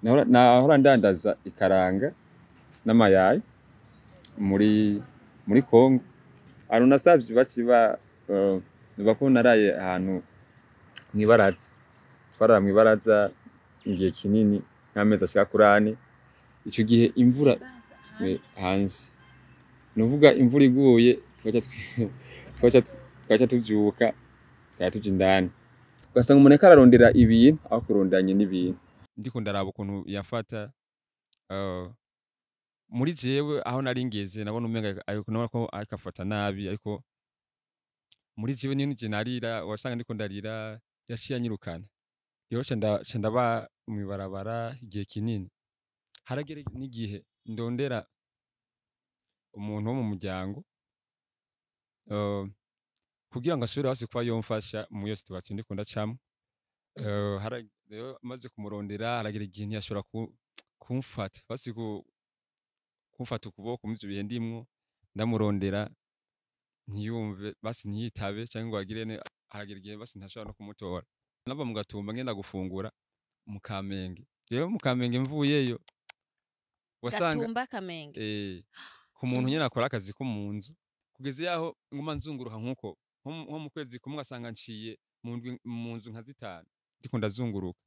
Nahora ndandaza ikaranga n'amayayi muri Kongo. Ahantu nasavye bakiba, nuba ko naraye ahantu mw'ibaraza. Twarara mw'ibaraza igihe kinini, nk'amezi ashika kuri 4. Ico gihe imvura hanze, nuvuga imvura iguye twaca tuvyuka tukaba tuja indani, ugasanga umuntu ariko ararondera ibintu aho kurondanya n'ibintu. Ndiko ndaraba ukuntu yafata, muri jewe aho nari ngeze nabona umenga ariko nabona ko ariko afata nabi, ariko muri jewe nyene je narira, wasanga ndiko ndarira. Yaciye anyirukana rero, ca ndaba mw'ibarabara igihe kinini. Haragera n'igihe ndondera umuntu wo mu muryango, kugira ngo asubire hasi kuba yomfasha muri iyo situation ndiko ndacamwo. Rero maze kumurondera, haragera igihe ntiyashobora kumfata basi kumfata ukuboko muri ivyo bihe ndimwo. Ndamurondera ntiyumve, basi ntiyitabe canke ngo agire haragera igihe basi ntashobora no kumutora. Nava mu Gatumba ngenda gufungura mu Kamenge. Rero mu Kamenge mvuyeyo wasanga Gatumba, Kamenge. Ku muntu nyene akora akazi ko mu nzu, kugeza yaho nguma nzunguruka nkuko nko mu kwezi kumwe ugasanga nciye mu ndwi mu nzu nka zitanu ndiko ndazunguruka.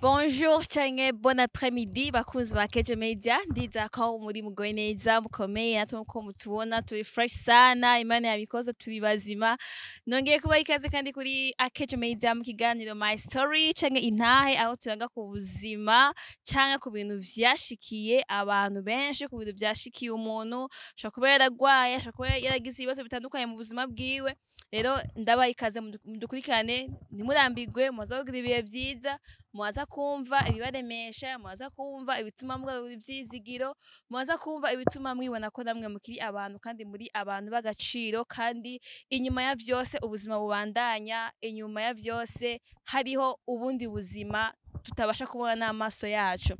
Bonjour canke bon après-midi, bakunzi ba Keje Media. Ndiza ko muri mugoye neza, mukomeye. Natwe uko mutubona turi fresh sana, Imana yabikoze, turi bazima. Nongeye kubaha ikaze kandi kuri Akeje Media mu kiganiro My Story canke Intahe, aho turanga ku buzima canke ku bintu vyashikiye abantu benshi, ku bintu vyashikiye umuntu ashobora kuba yaragwaye, ashobora kuba yaragize ibibazo bitandukanye mu buzima bwiwe. Rero ndabaha ikaze, mudukurikirane, ntimurambirwe, muze kugira ibihe vyiza, mubaza kumva ibibaremesha, mubaza kumva ibituma mugarura ivyizigiro, mubaza kumva ibituma mwibona ko namwe mukiri abantu kandi muri abantu b'agaciro, kandi inyuma ya vyose ubuzima bubandanya, inyuma ya vyose hariho ubundi buzima tutabasha kubona n'amaso yacu.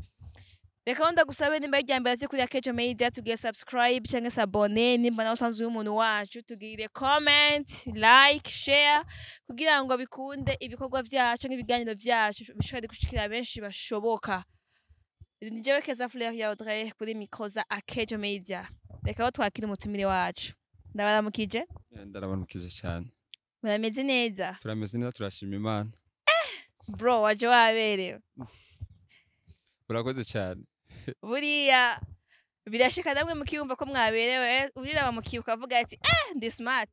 Reka ndagusabe, nimba irya mbere kuri Akejo Media, tugire subscribe cyangwa s'abonner. Nimba nawe usanzwe uri umuntu wacu, tugire comment, like, share, kugira ngo bikunde ibikorwa vyacu n'ibiganiro vyacu bishobore gushikira benshi bashoboka. Ni jewe Keza Fleur ya Audrey kuri micro za Akejo Media. Reka aho twakira umutumire wacu. Ndabaramukije. Ndabaramukije cyane. Murameze neza? Turameze neza, turashima Imana. Bro, waje waberewe. Urakoze cyane. Buriya birashika namwe mukiyumva ko mwaberewe, uriraba mukibuka ukavuga ati: "Ah, ndi smart"?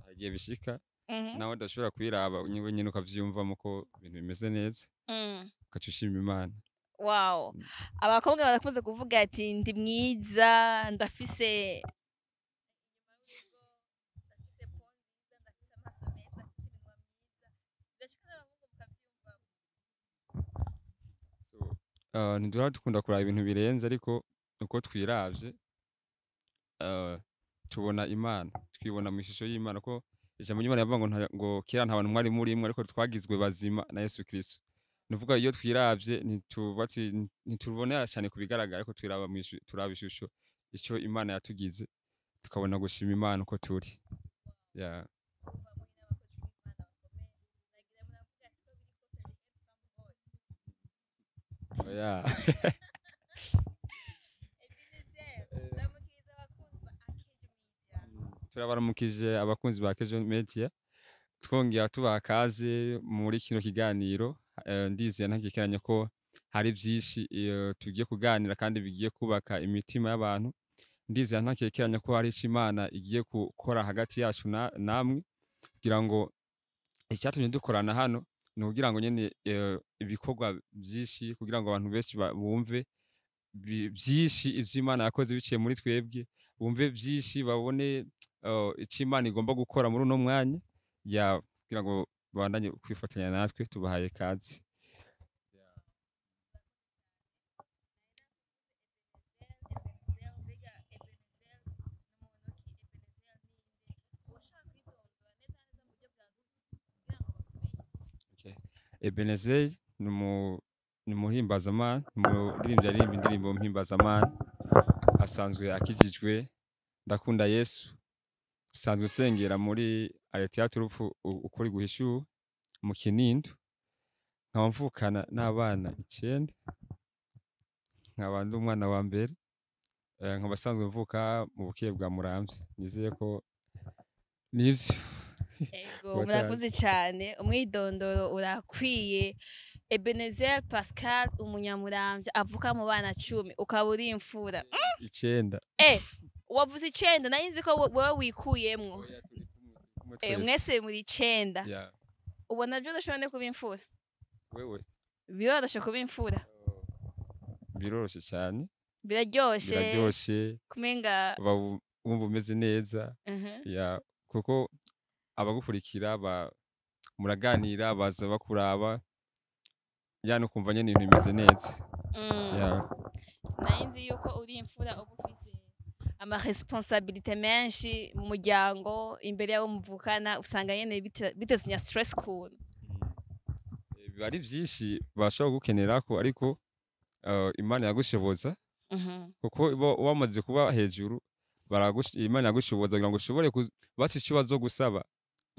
Hagiye bishika nawe udashobora kwiraba nyine nyine ukavyiyumvamo ko ibintu bimeze neza, ugaca ushima Imana. Wow. Abakobwa barakunze kuvuga ati: "Ndi mwiza, ndafise peau nziza, ndafise amaso meza, ndafise iminwa myiza." Birashika n'abahungu mukavyiyumvamo? So, ntiduhora dukunda kuraba ibintu birenze, ariko uko twiravye, tubona Imana, twibona mu ishusho y'Imana, ko ijambo ry'Imana rivuga ngo ngo kera nta bantu mwari murimwo, ariko twagizwe bazima na Yesu Kristo. Nuvuga iyo twiravye ntitubonera cyane ku bigaragara, ariko twiraba turaba ishusho ico Imana yatugize, tukabona gushima Imana uko turi, yeah. Kuva muri n'abakozi b'Imana bakomeye, nagira muravuga ati: "Ko biri kose ndi handsome boy." Oya. Ebenezer, ndamukiriza abakunzi ba Akejo Media. Turabaramukije abakunzi ba Kejo Media, twongera tubaha kaze muri kino kiganiro. Ndizeye ntakekeranya ko hari byinshi tugiye kuganira kandi bigiye kubaka imitima y'abantu. Ndizeye ntakekeranya ko hari icyo Imana igiye gukora hagati yacu namwe, kugira ngo icyatumye dukorana hano ni ukugira ngo nyene ibikorwa byinshi, kugira ngo abantu benshi bumve byinshi ivyo Imana yakoze biciye muri twebwe, bumve byinshi, babone icyo Imana igomba gukora muri uno mwanya ya kugira ngo babandanye kwifatanya natwe. Tubahaye kaze. Ebenezer, mbega Ebenezer ni muntu ki? Ebenezer ni nde? Ushaka kwidondora neza neza mu buryo bwagutse kugira ngo bakumenye. Okay. Ebenezer ni umuhimbazamana, ni umuririmbyi aririmba indirimbo mpimbazamana, asanzwe akijijwe. Ndakunda Yesu. Sanzwe nsengera muri Aletheia Turufu ukuri guhishu mu Kinindo, nkaba mvukana n'abana 9, nkaba ndi umwana wa mbere, nkaba sanzwe mvuka mu bukiye bwa Muramvya. Nizeye ko nivyo. Ego, murakoze cyane, umwidondoro urakwiye. Ebenezer Pascal Umunyamuramvya avuka mu bana 10, ukaba uri imfura. 9. Wavuze 9, nari nzi ko wewe wikuyemwo. Mwese muri 9. Yeah. Ubona byoroshe none kuba imfura? Wewe biroroshe kuba imfura? Biroroshe cyane. Biraryoshe. Biraryoshe. Kumenga wumva umeze neza. Yeah, kuko abagukurikira muraganira, baza bakuraba, yani ukumva nyene ibintu bimeze neza. Yeah. Nari nzi yuko uri imfura uba ufise ama responsabilité menshi mu muryango, imbere yabo muvukana, usanga nyene bitezanya stress kuntu. Biba ari vyinshi bashobora gukenerako, ariko Imana yagushoboza, kuko wamaze kuba hejuru, Imana yagushoboza kugira ngo ushobore basi ico bazogusaba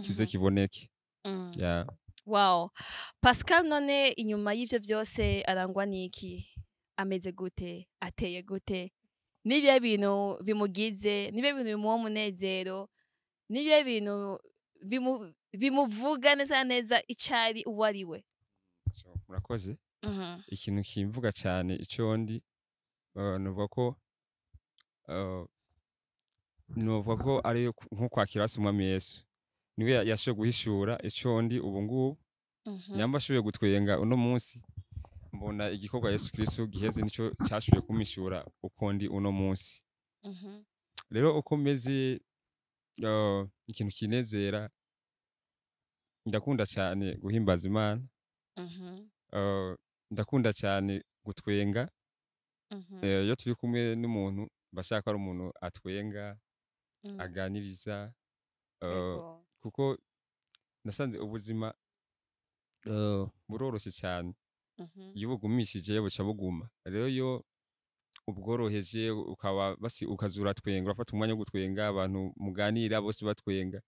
kize kiboneke. Yeah. Wow. Pascal none inyuma y'ivyo vyose arangwa niki? Ameze gute? Ateye gute? Nibihe bintu bimugize? Nibihe bintu bimuha umunezero? Nibihe bintu bimuvuga neza neza icari uwo ari we? So, murakoze. Ikintu kimvuga cyane ico ndi, nuvuga ko ari nko kwakira Umwami Yesu. Niwe yashoboye guhishura ico ndi ubu ngubu. Nyamba ashoboye gutwenga uno munsi, mbona igikorwa Yesu Kristo giheze nico cyashoboye kumishura uko ndi uno munsi. Rero uko meze, ikintu kinezera, ndakunda cyane guhimbaza Imana. Ndakunda cyane gutwenga. Iyo turi kumwe n'umuntu, bashaka ari umuntu atwenga, aganiriza, kuko nasanze ubuzima buroroshye cyane. Iyo ubugumishije buca buguma. Rero iyo ubworoheje ukaba basi ukazura twenga, urafata umwanya wo gutwenga, abantu muganira bose batwenga.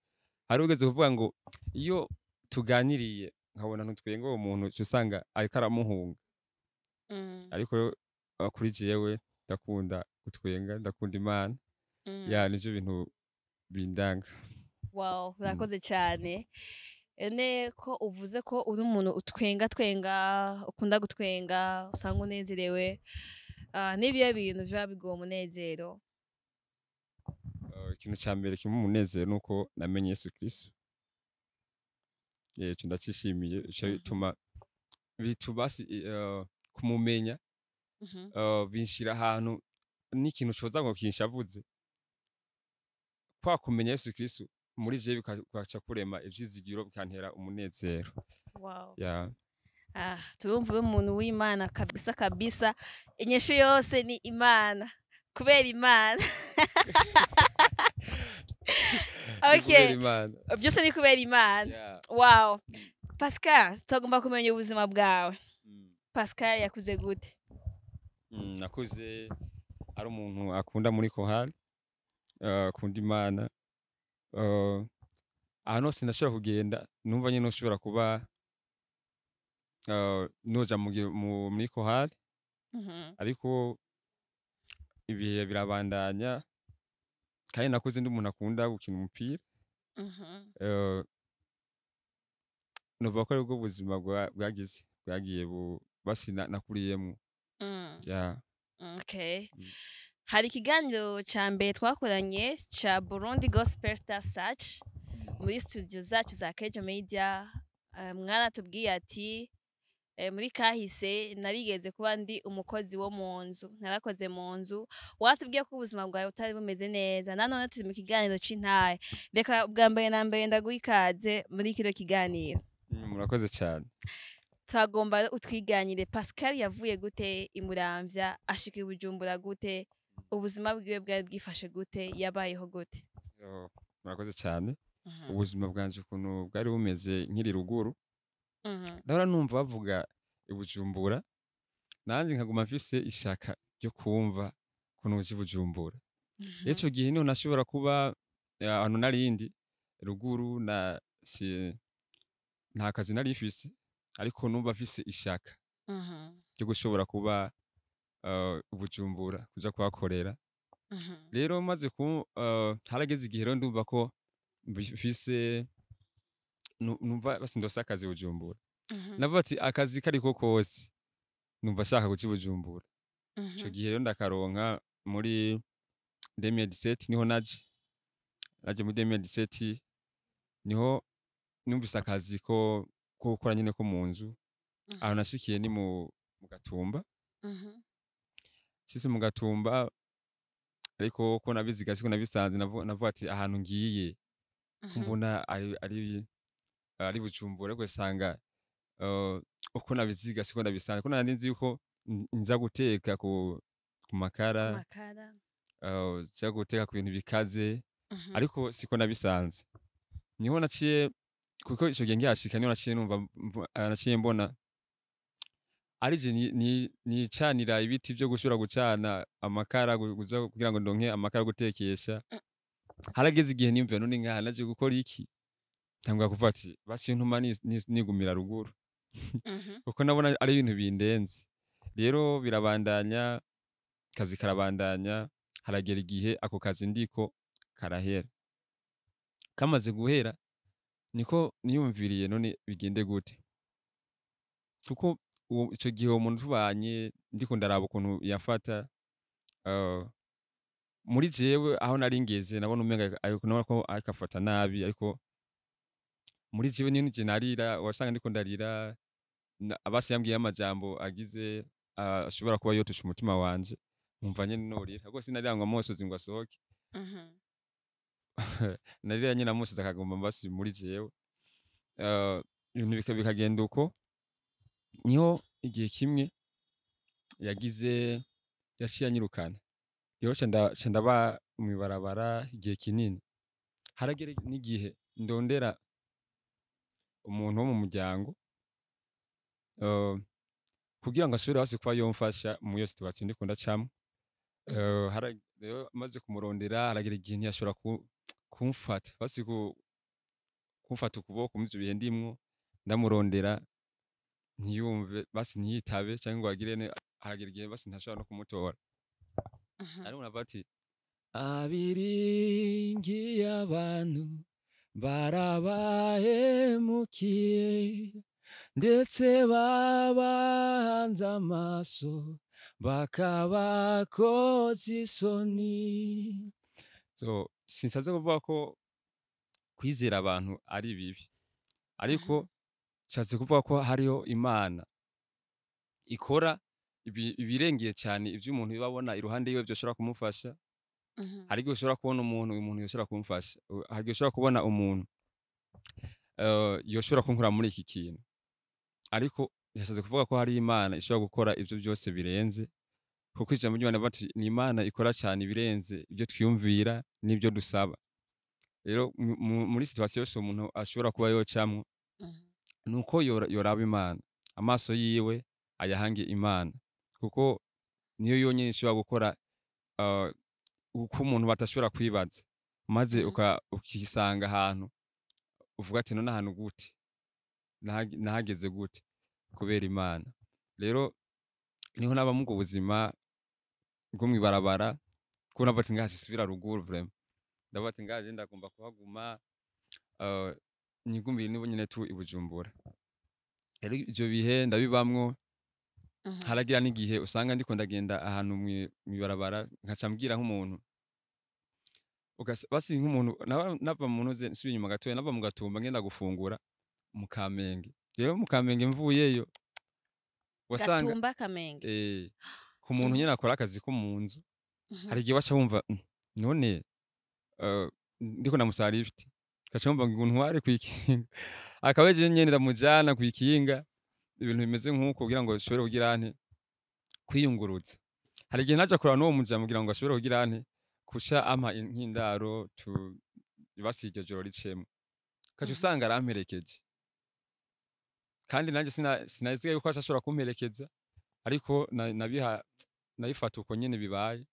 Hari ugeze kuvuga ngo iyo tuganiriye nkabona ntutwenga uwo muntu, uca usanga ariko aramuhunga. Ariko kuri jewe ndakunda gutwenga, ndakunda Imana. Ya, nivyo bintu bindanga. Wow, urakoze cyane. Ene ko uvuze ko uri umuntu utwenga twenga, ukunda gutwenga, usanga unezerewe. Nibihe bintu biba biguha umunezero? Ikintu ca mbere kimpa umunezero nuko namenye Yesu Kristo. Ico ndacishimiye, ico bituma kumumenya, binshira ahantu n'ikintu coza ngo kinshavuze. Kwa kumenya Yesu Kristo muri jewe bikaca kurema ivyizigiro, bikantera umunezero. Wow. Yeah. Turumva uri umuntu w'Imana kabisa kabisa. Inyishu yose ni Imana. Kubera Imana. Okay. Byose ni kubera Imana. Yeah. Wow. Pascal, tugomba kumenya ubuzima bwawe. Pascal yakuze gute? Nakuze ari umuntu akunda muri kohari, akunda Imana. Ahantu hose ndashobora kugenda numva nyene noshobora kuba noja muri kohari, ariko ibihe birabandanya. Kandi nakuze ndi umuntu akunda gukina umupira. Novuga ko aribwo buzima bwagize bwagiye basi nakuriyemwo. Yeah. Okay. Hari ikiganiro ca mbere twakoranye ca Burundi Gospel Star Search muri studio zacu za Kejo Media. Mwaratubwiye ati muri kahise narigeze kuba ndi umukozi wo mu nzu, narakoze mu nzu. Watubwiye ko ubuzima bwawe butari bumeze neza, nanone turi mu kiganiro c'intahe. Reka bwa mbere na mbere ndaguha ikaze muri kino kiganiro. Murakoze cyane. Twagomba utwiganire Pascal yavuye gute i Muramvya ashika i Bujumbura gute, ubuzima bwiwe bwari bwifashe gute, yabayeho gute? Murakoze cyane. Ubuzima bwanje ukuntu bwari bumeze nkiri ruguru, ndahora numva bavuga i Bujumbura, nanje nkaguma mfise ishaka ryo kumva ukuntu uje i Bujumbura. Ico gihe niho nashobora kuba Ahantu narindi ruguru na si nta kazi nari mfise, ariko numva mfise ishaka ryo gushobora kuba Bujumbura kuja kuhakorera. Rero maze ku harageze igihe rero ndumva ko mfise numva basi ndose akazi Bujumbura. Navuga ati akazi kariko kose numva shaka kuja i Bujumbura. Ico gihe rero ndakaronka muri 2017, niho naje muri 2017, niho numvise akazi ko gukora nyene ko mu nzu. Aho nashikiye ni mu Gatumba. Nshitse mu Gatumba, ariko ko nabiziga siko nabisanze. Navuga ati ahantu ngiye ko mbona ari Bujumbura, ariko usanga uko nabiziga siko nabisanze, ko nari nzi yuko nza guteka ku makara, Makara. Nza guteka ku bintu bikaze, ariko siko nabisanze. Niho naciye, kuko ico gihe ngihashika niho naciye numva naciye mbona ari je nicanira ibiti vyo gushobora gucana amakara, kuza kugira ngo ndonke amakara yo gutekesha. Harageze igihe niyumvira: none ngaha naje gukora iki? Ntangura kuvuga ati basi ntuma nigumira ruguru, kuko nabona ari ibintu bindenze. Rero birabandanya, akazi karabandanya, haragera igihe ako kazi ndiko karahera. Kamaze guhera niko niyumviriye: none bigende gute? Kuko ico gihe uwo muntu tubanye, ndiko ndaraba ukuntu yafata, muri jewe aho nari ngeze nabona umenga ariko nabona ko ariko afata nabi, ariko muri jewe niyo nije narira, wasanga ndiko ndarira. Abasi yambwiye amajambo agize ashobora kuba yotusha umutima wanje, nkumva nyene norira, ahubwo sinarira ngo amosozi ngo asohoke. Narira nyene amosozi akaguma mbasi muri jewe. Ibintu bikagenda uko. Niho igihe kimwe yagize yaciye anyirukana. Rero ca ndaba mw'ibarabara igihe kinini. Haragera n'igihe ndondera umuntu wo mu muryango kugira ngo asubire hasi kuba yomfasha muri iyo situation ndiko ndacamwo. Rero maze kumurondera, haragera igihe ntiyashobora kumfata basi kumfata ukuboko muri ivyo bihe ndimwo. Ndamurondera ntiyumve, basi ntiyitabe canke ngo agire haragera igihe basi ntashobora no kumutora. Ariko navuga ati abiringiye abantu barabahemukiye, ndetse babahanze amaso bakabakoza isoni. So sinsaze kuvuga ko kwizera abantu ari bibi, ariko nshatse kuvuga ko hariho Imana ikora ibirengeye cyane ivyo umuntu biba abona iruhande yiwe vyoshobora kumufasha. Hari igihe ushobora kubona umuntu, uyu muntu yoshobora kumufasha, hari igihe ushobora kubona umuntu yoshobora kunkura muri iki kintu, ariko yashatse kuvuga ko hari Imana ishobora gukora ivyo byose birenze, kuko ijambo ry'Imana rivuga ati ni Imana ikora cyane ibirenze ibyo twiyumvira n'ibyo dusaba. Rero muri situation yose umuntu ashobora kuba yocamwo, nuko yoraba Imana, amaso yiwe ayahange Imana, kuko niyo yonyene ishobora gukora uko umuntu batashobora kwibaza, maze ukisanga ahantu uvuga ati none ahantu gute nahageze gute? Kubera Imana. Rero niho naba mubwo buzima bwo mw'ibarabara, kuko navuga ati ngaha sisubira ruguru vraiment. Ndavuga ati ngaha je ndagomba kuhaguma, nigumire nibo nyene tu i Bujumbura. Rero ivyo bihe ndabibamwo. Haragira n'igihe usanga ndiko ndagenda ahantu mw'ibarabara, nkaca mbwira nk'umuntu, basi nk'umuntu nava mu ntuze, nsubiye inyuma gatoya, nava mu Gatumba ngenda gufungura mu Kamenge. Rero mu Kamenge mvuyeyo wasanga Gatumba, Kamenge. Ku muntu nyene akora akazi ko mu nzu, hari igihe waca wumva: None ndiko ndamusaba lift?" Ugaca wumva ngo ntware kw'ikinga, akaba jewe nyene ndamujana kw'ikinga, ibintu bimeze nk'uko, kugira ngo ashobore kugira nte kwiyunguruza. Hari igihe naja kuraba n'uwo mujama kugira ngo ashobore kugira nte kuca ampa nk'indaro tu basi iryo joro ricemwo, ugaca usanga aramperekeje, kandi nanje sinaziga yuko aca ashobora kumperekeza, ariko nabiha nabifata uko nyene bibaye.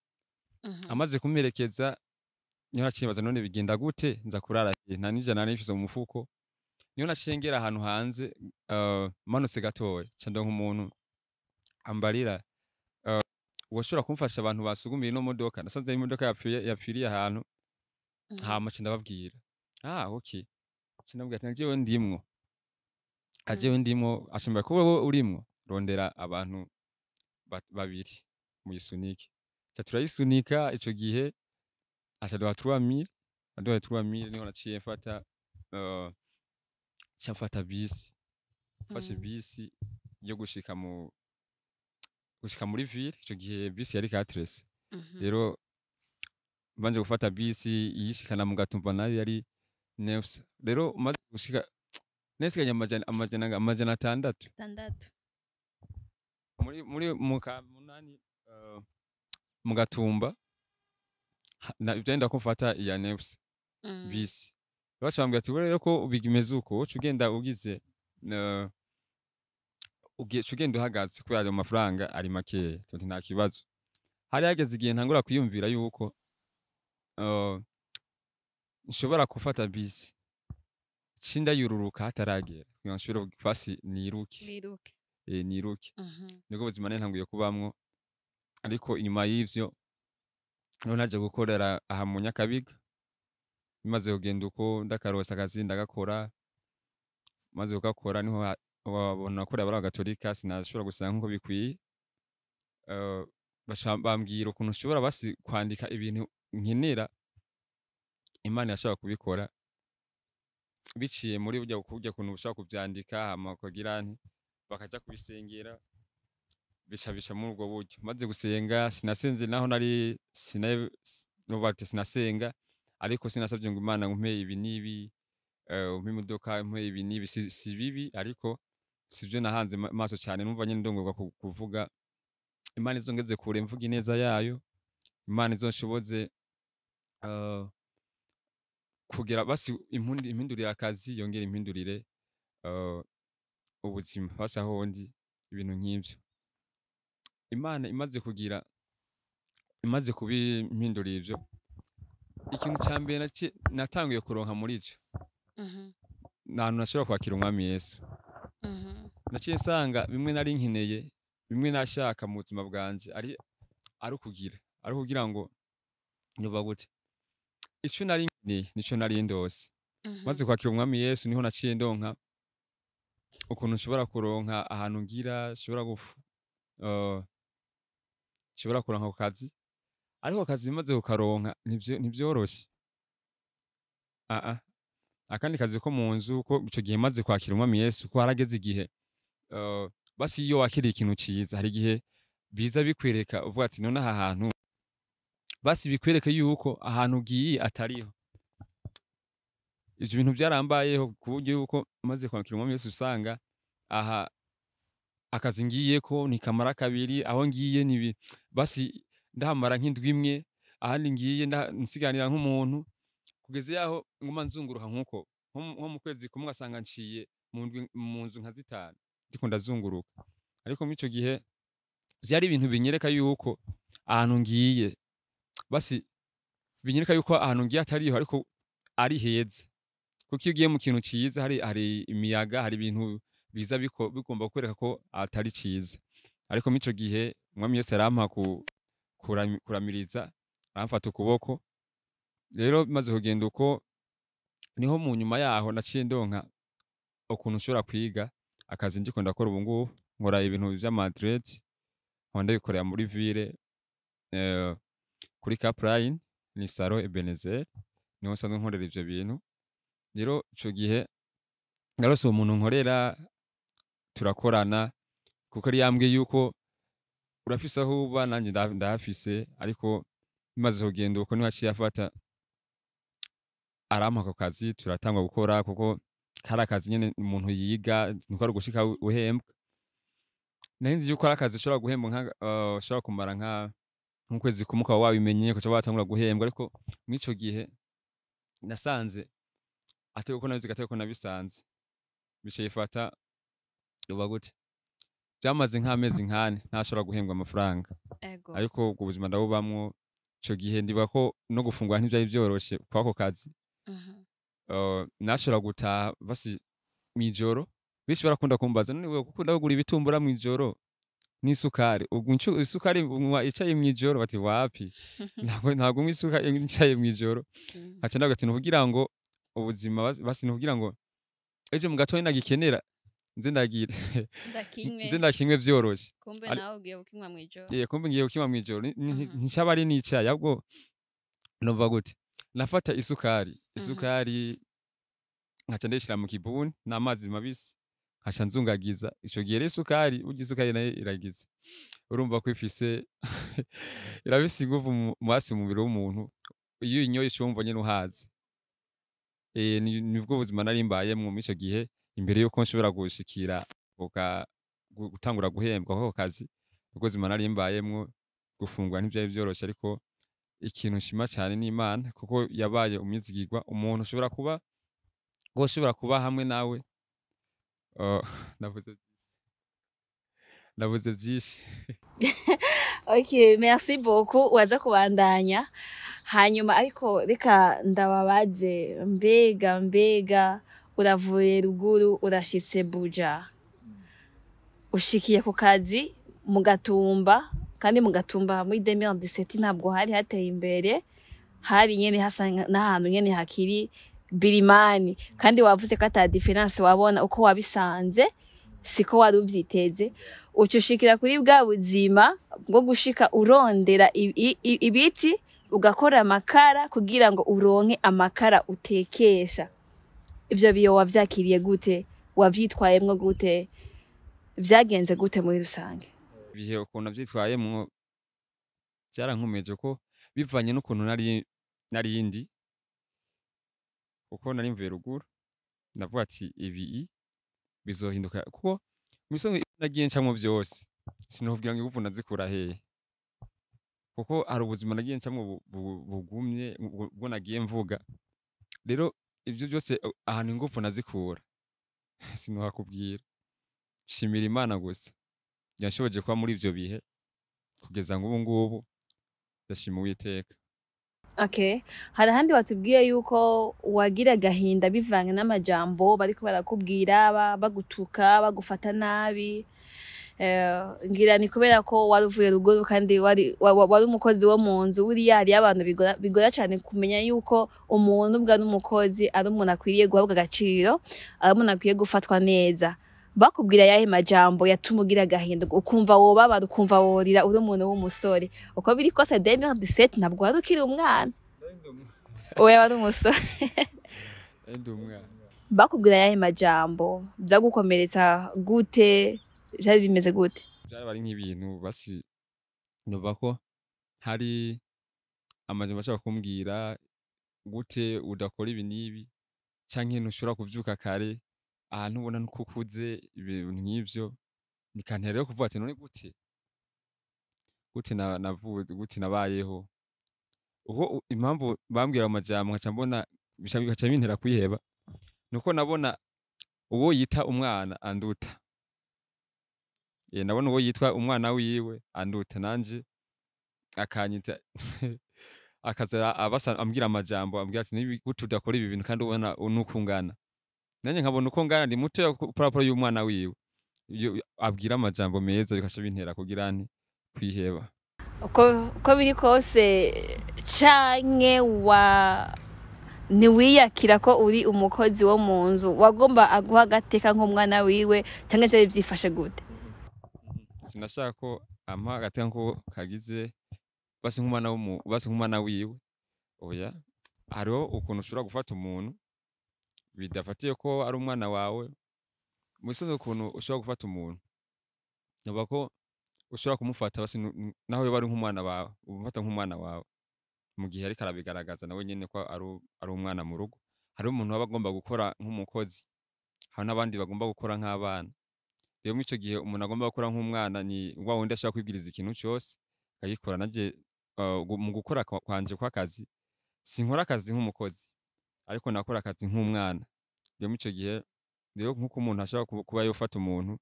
Amaze kumperekeza Niho naciye mbaza: none bigenda gute? Nza kurara he? Nta n'ijana nari mfise mu mufuko. Niho naciye ngera ahantu hanze, manutse gatoya, ca ndonka umuntu ambarira: "Woshobora kumfasha? Abantu basugumiye ino modoka, nasanze imodoka yapfuye, yapfiriye ahantu." Hama ca ndababwira: "Ah, okay." Ca ndamubwira ati: "Jewe ndimwo." "Ajewe ndimwo." Ashobora kuba wowe urimwo, rondera abantu babiri muyisunike. Ca turayisunika. Ico gihe aca duha 3000, aduhaye 3000 niho naciye mfata, ca mfata bisi, mfashe bisi yo gushika muri ville. Ico gihe bisi yari 4. Rero mbanje gufata bisi iyishikana mu Gatumba, nayo yari 900. Rero maze gushika nesigaye 600. 6. Muri mu ka munani, mu Gatumba, vyenda ko mfata iya 900 bisi. Baca bambwira ati: "Rero ko bimeze uko, uca ugenda ugize, uca ugenda uhagaze kubera ayo mafaranga ari makeya." Tuti: "Nta kibazo." Hari hageze igihe ntangura kwiyumvira yuko nshobora gufata bisi cindayururuka hataragera kugira ngo nshobore basi niruke. Wiruke. Niruke. Nibwo buzima nari ntanguye kubamwo. Ariko inyuma y'ivyo niho naje gukorera aha mu Nyakabiga. Bimaze kugenda uko, ndakaronsa akazi, ndagakora. Maze kugakora, niho wabona ko bari abagatolika, sinashobora gusenga nkuko bikwiye. Baca bambwira ukuntu nshobora basi kwandika ibintu nkenera, Imana yashobora kubikora biciye muri burya kuntu ushobora kuvyandika, hama ukagira nti bakaja kubisengera, bica muri ubwo buryo. Maze gusenga, sinasenze naho nari novuga ati sinasenga, ariko sinasavye ngo Imana umpe ibi n'ibi, umpe imodoka, umpe ibi n'ibi. Si bibi, ariko sivyo nahanze maso cane. Numva nyene ndongorwa kuvuga Imana izongeze kure, mvuga ineza yayo, Imana izonshoboze kugira basi impindurire akazi, yongere impindurire ubuzima, basi aho ndi, ibintu nk'ivyo. Imana imaze kubimpindurira ivyo, ikintu ca mbere natanguye kuronka muri ico, ni ahantu nashobora kwakira Umwami Yesu. Naciye nsanga bimwe nari nkeneye, bimwe nashaka mu buzima bwanje, ari ukugira ngo nyuba gute, ico nari nkeneye nico nari ndose. Maze kwakira Umwami Yesu, niho naciye ndonka ukuntu nshobora kuronka ahantu ngira, nshobora kuronka ako kazi. Ariko akazi maze kukaronka, ntivyoroshe. Ah, akandi kazi ko mu nzu, ko ico gihe maze kwakira Umwami Yesu, ko harageze igihe, basi iyo wakiriye ikintu ciza, hari igihe biza bikwereka, uvuga ati: "None aha hantu", basi bikwereke yuko ahantu ugiye atariho. Ivyo bintu vyarambayeho, ku buryo yuko maze kwakira Umwami Yesu, usanga aha akazi ngiyeko ntikamara kabiri, aho ngiye nibi basi ndahamara nk'indwi imwe, ahandi ngiye nsiganira nk'umuntu, kugeza yaho nguma nzunguruka nkuko nko mu kwezi kumwe ugasanga nciye mu ndwi mu nzu nka zitanu ndiko ndazunguruka. Ariko muri ico gihe vyari ibintu binyereka yuko ahantu ngiye, basi binyereka yuko ahantu ngiye atariho, ariko ari heza, kuko iyo ugiye mu kintu ciza, hari imiyaga, hari ibintu biza bigomba kukwereka ko atari ciza. Ariko muri ico gihe Umwami Yesu arampa kuramiriza, aramfata ukuboko. Rero maze kugenda uko, niho mu nyuma yaho naciye ndonka ukuntu nshobora kwiga akazi ndiko ndakora ubu ngubu. Nkora ibintu vy'ama dreads, nkaba ndabikorera muri ville, kuri Capline, ni Salon Ebenezer, niho nsanzwe nkorera ivyo bintu. Rero ico gihe narose uwo muntu nkorera, turakorana, kuko yari yambwiye yuko urafise aho uba, nanje ndahafise. Ariko bimaze kugenda uko, niho yaciye afata arampa ako kazi, turatangwa gukora, kuko kari akazi nyene umuntu yiga, niko ari ugushika uhembwa. Nari nzi yuko ari akazi ushobora guhembwa nka, ushobora kumara nk'ukwezi kumwe ukaba wabimenye, ugaca watangura guhembwa. Ariko mw'ico gihe nasanze atari uko nabizi, atari uko nabisanze. Bica bifata uba gute, vyamaze nk'amezi nk'ane ntashobora guhembwa amafaranga. Ariko ubwo buzima ndabubamwo. Ico gihe ndibuka ko no gufungura ntivyari vyoroshe kwako kazi. Nashobora gutaha basi mw'ijoro. Benshi barakunda kumbaza: "None wewe ukunda kugura ibitumbura mw'ijoro n'isukari, ubwo isukari unywa icayi mw'ijoro?" Bati: "Wapi, ntabwo unywa isukari icayi mw'ijoro." Nkaca ndavuga ati: "Nukugira ngo ubuzima basi nukugira ngo ejo mu gatondo nagikenera nze ndagira ndakinywe, nze ndakinywe vyoroshe." Kumbe nawe ugiye kukinywa mw'ijoro. Eh, kumbe ngiye kukinywa mw'ijoro. Nticaba ari n'icayi, ahubwo novuga gute, nafata isukari, isukari nkaca ndayishira mu kibuni n'amazi mabisi, nkaca nzungagiza. Ico gihe rero isukari, burya isukari nayo iragize, urumva ko ifise, irafise inguvu hasi mu mubiri w'umuntu. Iyo uyinyoye uca wumva nyene uhaze. Nibwo buzima nari mbayemwo muri ico gihe imbere yuko nshobora gushikira gutangura guhembwa kwako kazi. Nibwo buzima nari mbayemwo. Gufungura ntivyari vyoroshe, ariko ikintu nshima cane ni Imana, kuko yabaye umwizigirwa, umuntu ushobora kuba woshobora kuba hamwe nawe. Navuze vyinshi, navuze vyinshi. Okay, merci beaucoup. Waza kubandanya hanyuma, ariko reka ndababaze: mbega uravuye ruguru, urashitse Buja, ushikiye ku kazi mu Gatumba, kandi mu Gatumba muri 2017 ntabwo hari hateye imbere, hari nyene hasa n'ahantu nyene hakiri birimani, kandi wavuze ko ata différence wabona, uko wabisanze siko wari uvyiteze. Uca ushikira kuri bwa buzima bwo gushika urondera ibiti, ugakora amakara kugira ngo uronke amakara utekesha. Ivyo biyo wavyakiriye gute? Wavyitwayemwo gute? Vyagenze gute muri rusange? Ibihe ukuntu navyitwayemwo vyarankomeje, ko bivanye n'ukuntu nari ndi, kuko nari mvuye ruguru. Ndavuga ati: "Ibi bizohinduka," kuko mubisanzwe nagiye ncamwo vyose sinokubwira ngo inguvu nazikura hehe, kuko hari ubuzima nagiye ncamwo bugumye bwo nagiye mvuga. Rero ivyo vyose, ahantu inguvu nazikura sinohakubwira. Shimira Imana gusa yanshoboje kuba muri ivyo bihe kugeza ngubu ngubu. Ndashima Uwiteka. Okay. Hari ahandi watubwiye yuko wagira agahinda bivanye n'amajambo bariko barakubwira, bagutuka, bagufata nabi. Ngira ni kubera ko wari uvuye ruguru kandi wari umukozi wo mu nzu. Buriya hariyo abantu bigora cane kumenya yuko umuntu ubwo ari umukozi, ari umuntu akwiriye guhabwa agaciro, ari umuntu akwiye gufatwa neza. Bakubwira ayahe majambo yatuma ugira agahinda, ukumva wobabara, ukumva worira, uri umuntu w'umusore? Uko biri kose 2017 ntabwo wari ukiri umwana, oya, wari umusore. Ndi umwana. Bakubwira ayahe majambo? Vyagukomeretsa gute? Vyari bimeze gute? Vyari ari nk'ibintu basi numva ko hari amajambo bashobora kumbwira: "Gute udakora ibi n'ibi?" canke "Ntushobora kuvyuka kare ahantu ubona nuko ukuze?" Ibintu nk'ivyo bikantera rero kuvuga ati: "None gute nabayeho?" Uko impamvu bambwira ayo majambo nkaca mbona bigaca bintera kwiheba, nuko nabona uwo yita umwana anduta. Nabona uwo yitwa umwana wiwe anduta, nanje akanyita, akaza abasa ambwira amajambo, ambwira ati: "Nibi gute udakora ibi bintu kandi ubona nuko ungana?" Nanje nkabona uko ngana ndi mutoya par rapport y'umwana wiwe. Iyo abwira amajambo meza bigaca bintera kugira nti kwiheba. Uko biri kose, canke wa ntiwiyakira ko uri umukozi wo mu nzu, wagomba aguha agateka nk'umwana wiwe, canke vyari vyifashe gute? Sinashaka ko ampa agateka ko kagize basi nk'umwana basi nk'umwana wiwe, oya. Hariho ukuntu ushobora gufata umuntu bidafatiye ko ari umwana wawe. Mubisanzwe ukuntu ushobora gufata umuntu, novuga ko ushobora kumufata basi naho yoba ari nk'umwana wawe, umufata nk'umwana wawe mu gihe ariko arabigaragaza nawe nyene ko ari umwana mu rugo. Hariho umuntu aba agomba gukora nk'umukozi, hari n'abandi bagomba gukora nk'abana. Rero muri ico gihe umuntu agomba gukora nk'umwana ni wa wundi ashobora kwibwiriza ikintu cose akagikora. Nanje mu gukora kwanje kw'akazi, sinkora akazi nk'umukozi, ariko nakora akazi nk'umwana. Rero muri ico gihe rero, nk'uko umuntu ashobora kuba yofata umuntu,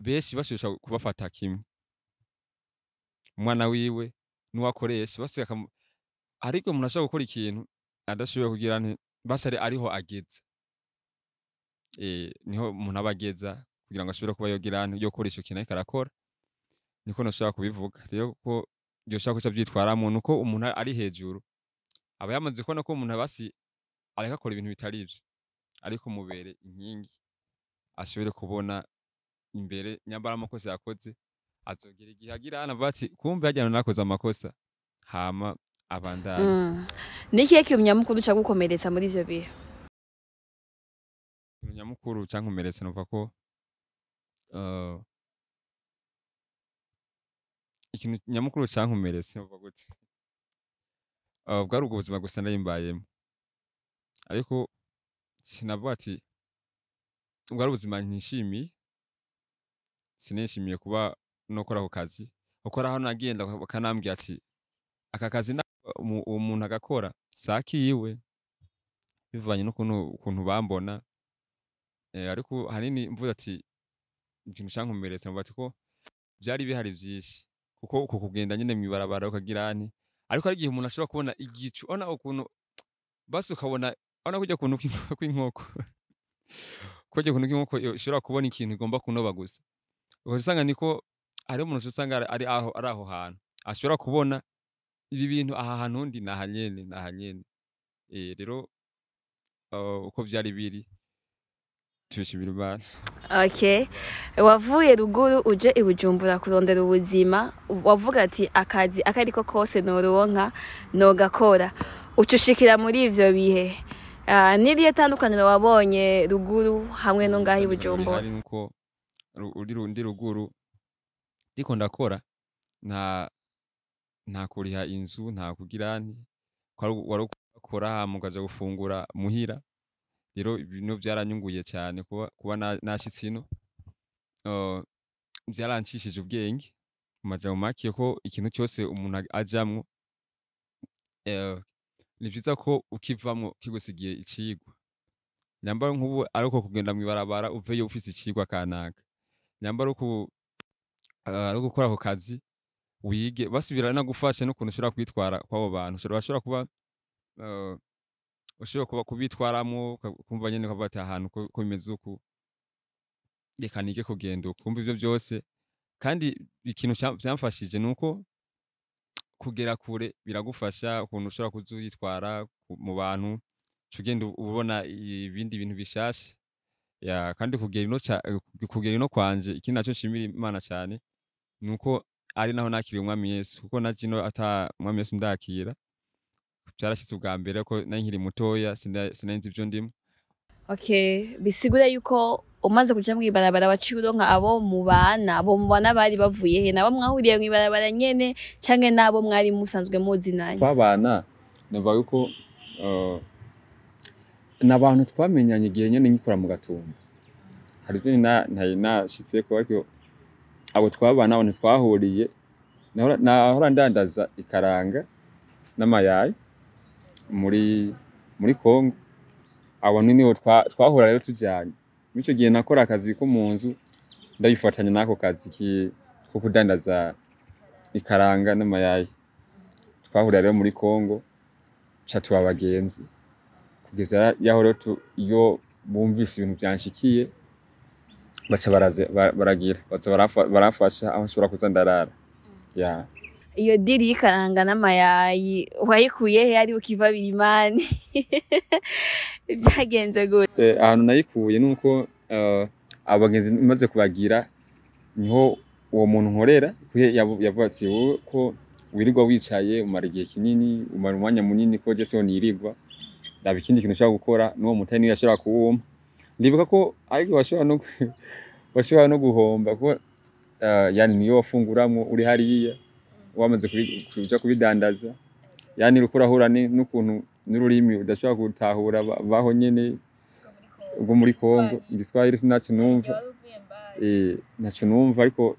benshi bashobora kubafata kimwe, umwana wiwe. n'uwakoresha basi ariko umuntu ashobora gukora ikintu adashoboye kugira nti basi ariho ageza, niho umuntu aba ageza kugira ngo ashobore kuba yogira nti yo gukora ico kintu ariko arakora. Niko noshobora kubivuga rero, ko yoshobora kuca avyitwaramwo nuko umuntu ari hejuru aba yamaze kubona ko umuntu basi ariko akora ibintu bitari ivyo, ariko mubere inkingi ashobore kubona imbere nyambara amakosa yakoze, azogera igihe agira hano avuga ati kumbe harya nakoze amakosa, hama abandanye. Ni ikihe kintu nyamukuru cagukomeretsa muri ivyo bihe? Ikintu nyamukuru cankomeretsa, numva ko ikintu nyamukuru cankomeretse, numva gute, bwari ubwo buzima gusa nari mbayemo, ariko sinavuga ati bwari ubuzima ntishimiye. Sinishimiye kuba nokora ako kazi, kuko aho nagenda bakanambwira ati aka kazi uwo muntu agakora sakiyiwe, bivanye n'ukuntu ukuntu bambona. Ariko hanini mvuze ati ikintu cankomeretsa, mvuga ati ko byari bihari vyinshi, kuko uko kugenda nyene mw'ibarabara ukagira nti, ariko hari igihe umuntu ashobora kubona igicu, ona ukuntu basi ukabona, ona kurya kuntu kw'inkoko, kurya kuntu kw'inkoko ishobora kubona ikintu igomba kunoba gusa, ugaca usanga niko hariho umuntu usanga ari aho hantu ashobora kubona ibi bintu, aha hantu ndi naha nyene, naha nyene. Rero uko vyari biri, tubishimira Imana. Okay, wavuye ruguru uje i Bujumbura kurondera ubuzima, wavuga ati akazi akariko kose noronka nogakora, uca ushikira muri ivyo bihe. Nirihe tandukaniro wabonye ruguru hamwe no ngaho i Itandukaniro Bujumbura? rihari nuko ndi ruguru ndiko ndakora, nta kuriha inzu, nta kugira nti wari ukora hama ukaja gufungura muhira. Rero ibintu vyaranyunguye cyane kuba nashitse ino. Vyarancishije ubwenge mu majambo make, ko ikintu cyose umuntu ajamwo, ni vyiza ko ukivamwo kigusigiye icigwa. Nyambara nk'ubu ariko kugenda mw'ibarabara uveyo ufise icigwa kanaka, nyambara uku ari gukora ako kazi wige, basi biranagufasha n'ukuntu ushobora kwitwara kw'abo bantu, ushobora kuba ushobora kuba kubitwaramwo, ukumva nyene ukavuga ati ahantu ko bimeze uku, reka nige kugenda uku. Kumva ivyo byose. Kandi ikintu vyamfashije nuko kugera kure biragufasha ukuntu ushobora kuza uritwara mu bantu, uca ugenda ubona ibindi bintu bishasha ya. Kandi kugera ino kwanje, ikindi naco nshimira Imana cyane nuko ari naho nakiriye Umwami Yesu, kuko naje ino ata Umwami Yesu ndakira. Vyarashitse ubwa mbere ko nari nkiri mutoya, sinari nzi ivyo ndimo. Okay, bisigura yuko umaze kuja mw'ibarabara waciye uronka abo mubana. Abo mubana bari bavuye he? Nabo mwahuriye mw'ibarabara nyene canke nabo mwari musanzwe muzinanye? Twabana, numva yuko ni abantu twamenyanye igihe nyene ngikora mu Gatumba. Hari ivyo ntari nashitseko, ariko abo twabana, abo ntitwahuriye. Nahora ndandaza ikaranga n'amayayi muri Kongo. Abo niho twahura rero tujanye. Muri ico gihe nakora akazi ko mu nzu, ndabifatanya n'ako kazi ko kudandaza ikaranga n'amayayi. Twahurira rero muri Kongo, ca tuba abagenzi kugeza yaho rero iyo bumvise ibintu vyanshikiye, baca baragira baza baramfasha aho nshobora kuza ndarara ya. Iyo deal y'ikaranga n'amayayi wayikuye he? Ari ukiva Birimani, vyagenze gute? Ahantu nayikuye nuko abagenzi maze kubagira, niho uwo muntu nkorera yavuga ati wowe ko wirirwa wicaye, umara igihe kinini, umara umwanya munini, ko je siho nirirwa, raba ikindi kintu ushobora gukora. N'uwo mutahe niwe yashobora kuwumpa. Ndibuka ko ariko washobora no guhomba, kuko yani niyo wafunguramwo uri hariya wamaze kuja kubidandaza, yani uriko urahura n'ukuntu n'ururimi udashobora gutahura baho nyene ubwo muri Kongo. Igiswahili sinaco numva, ntaco numva, ariko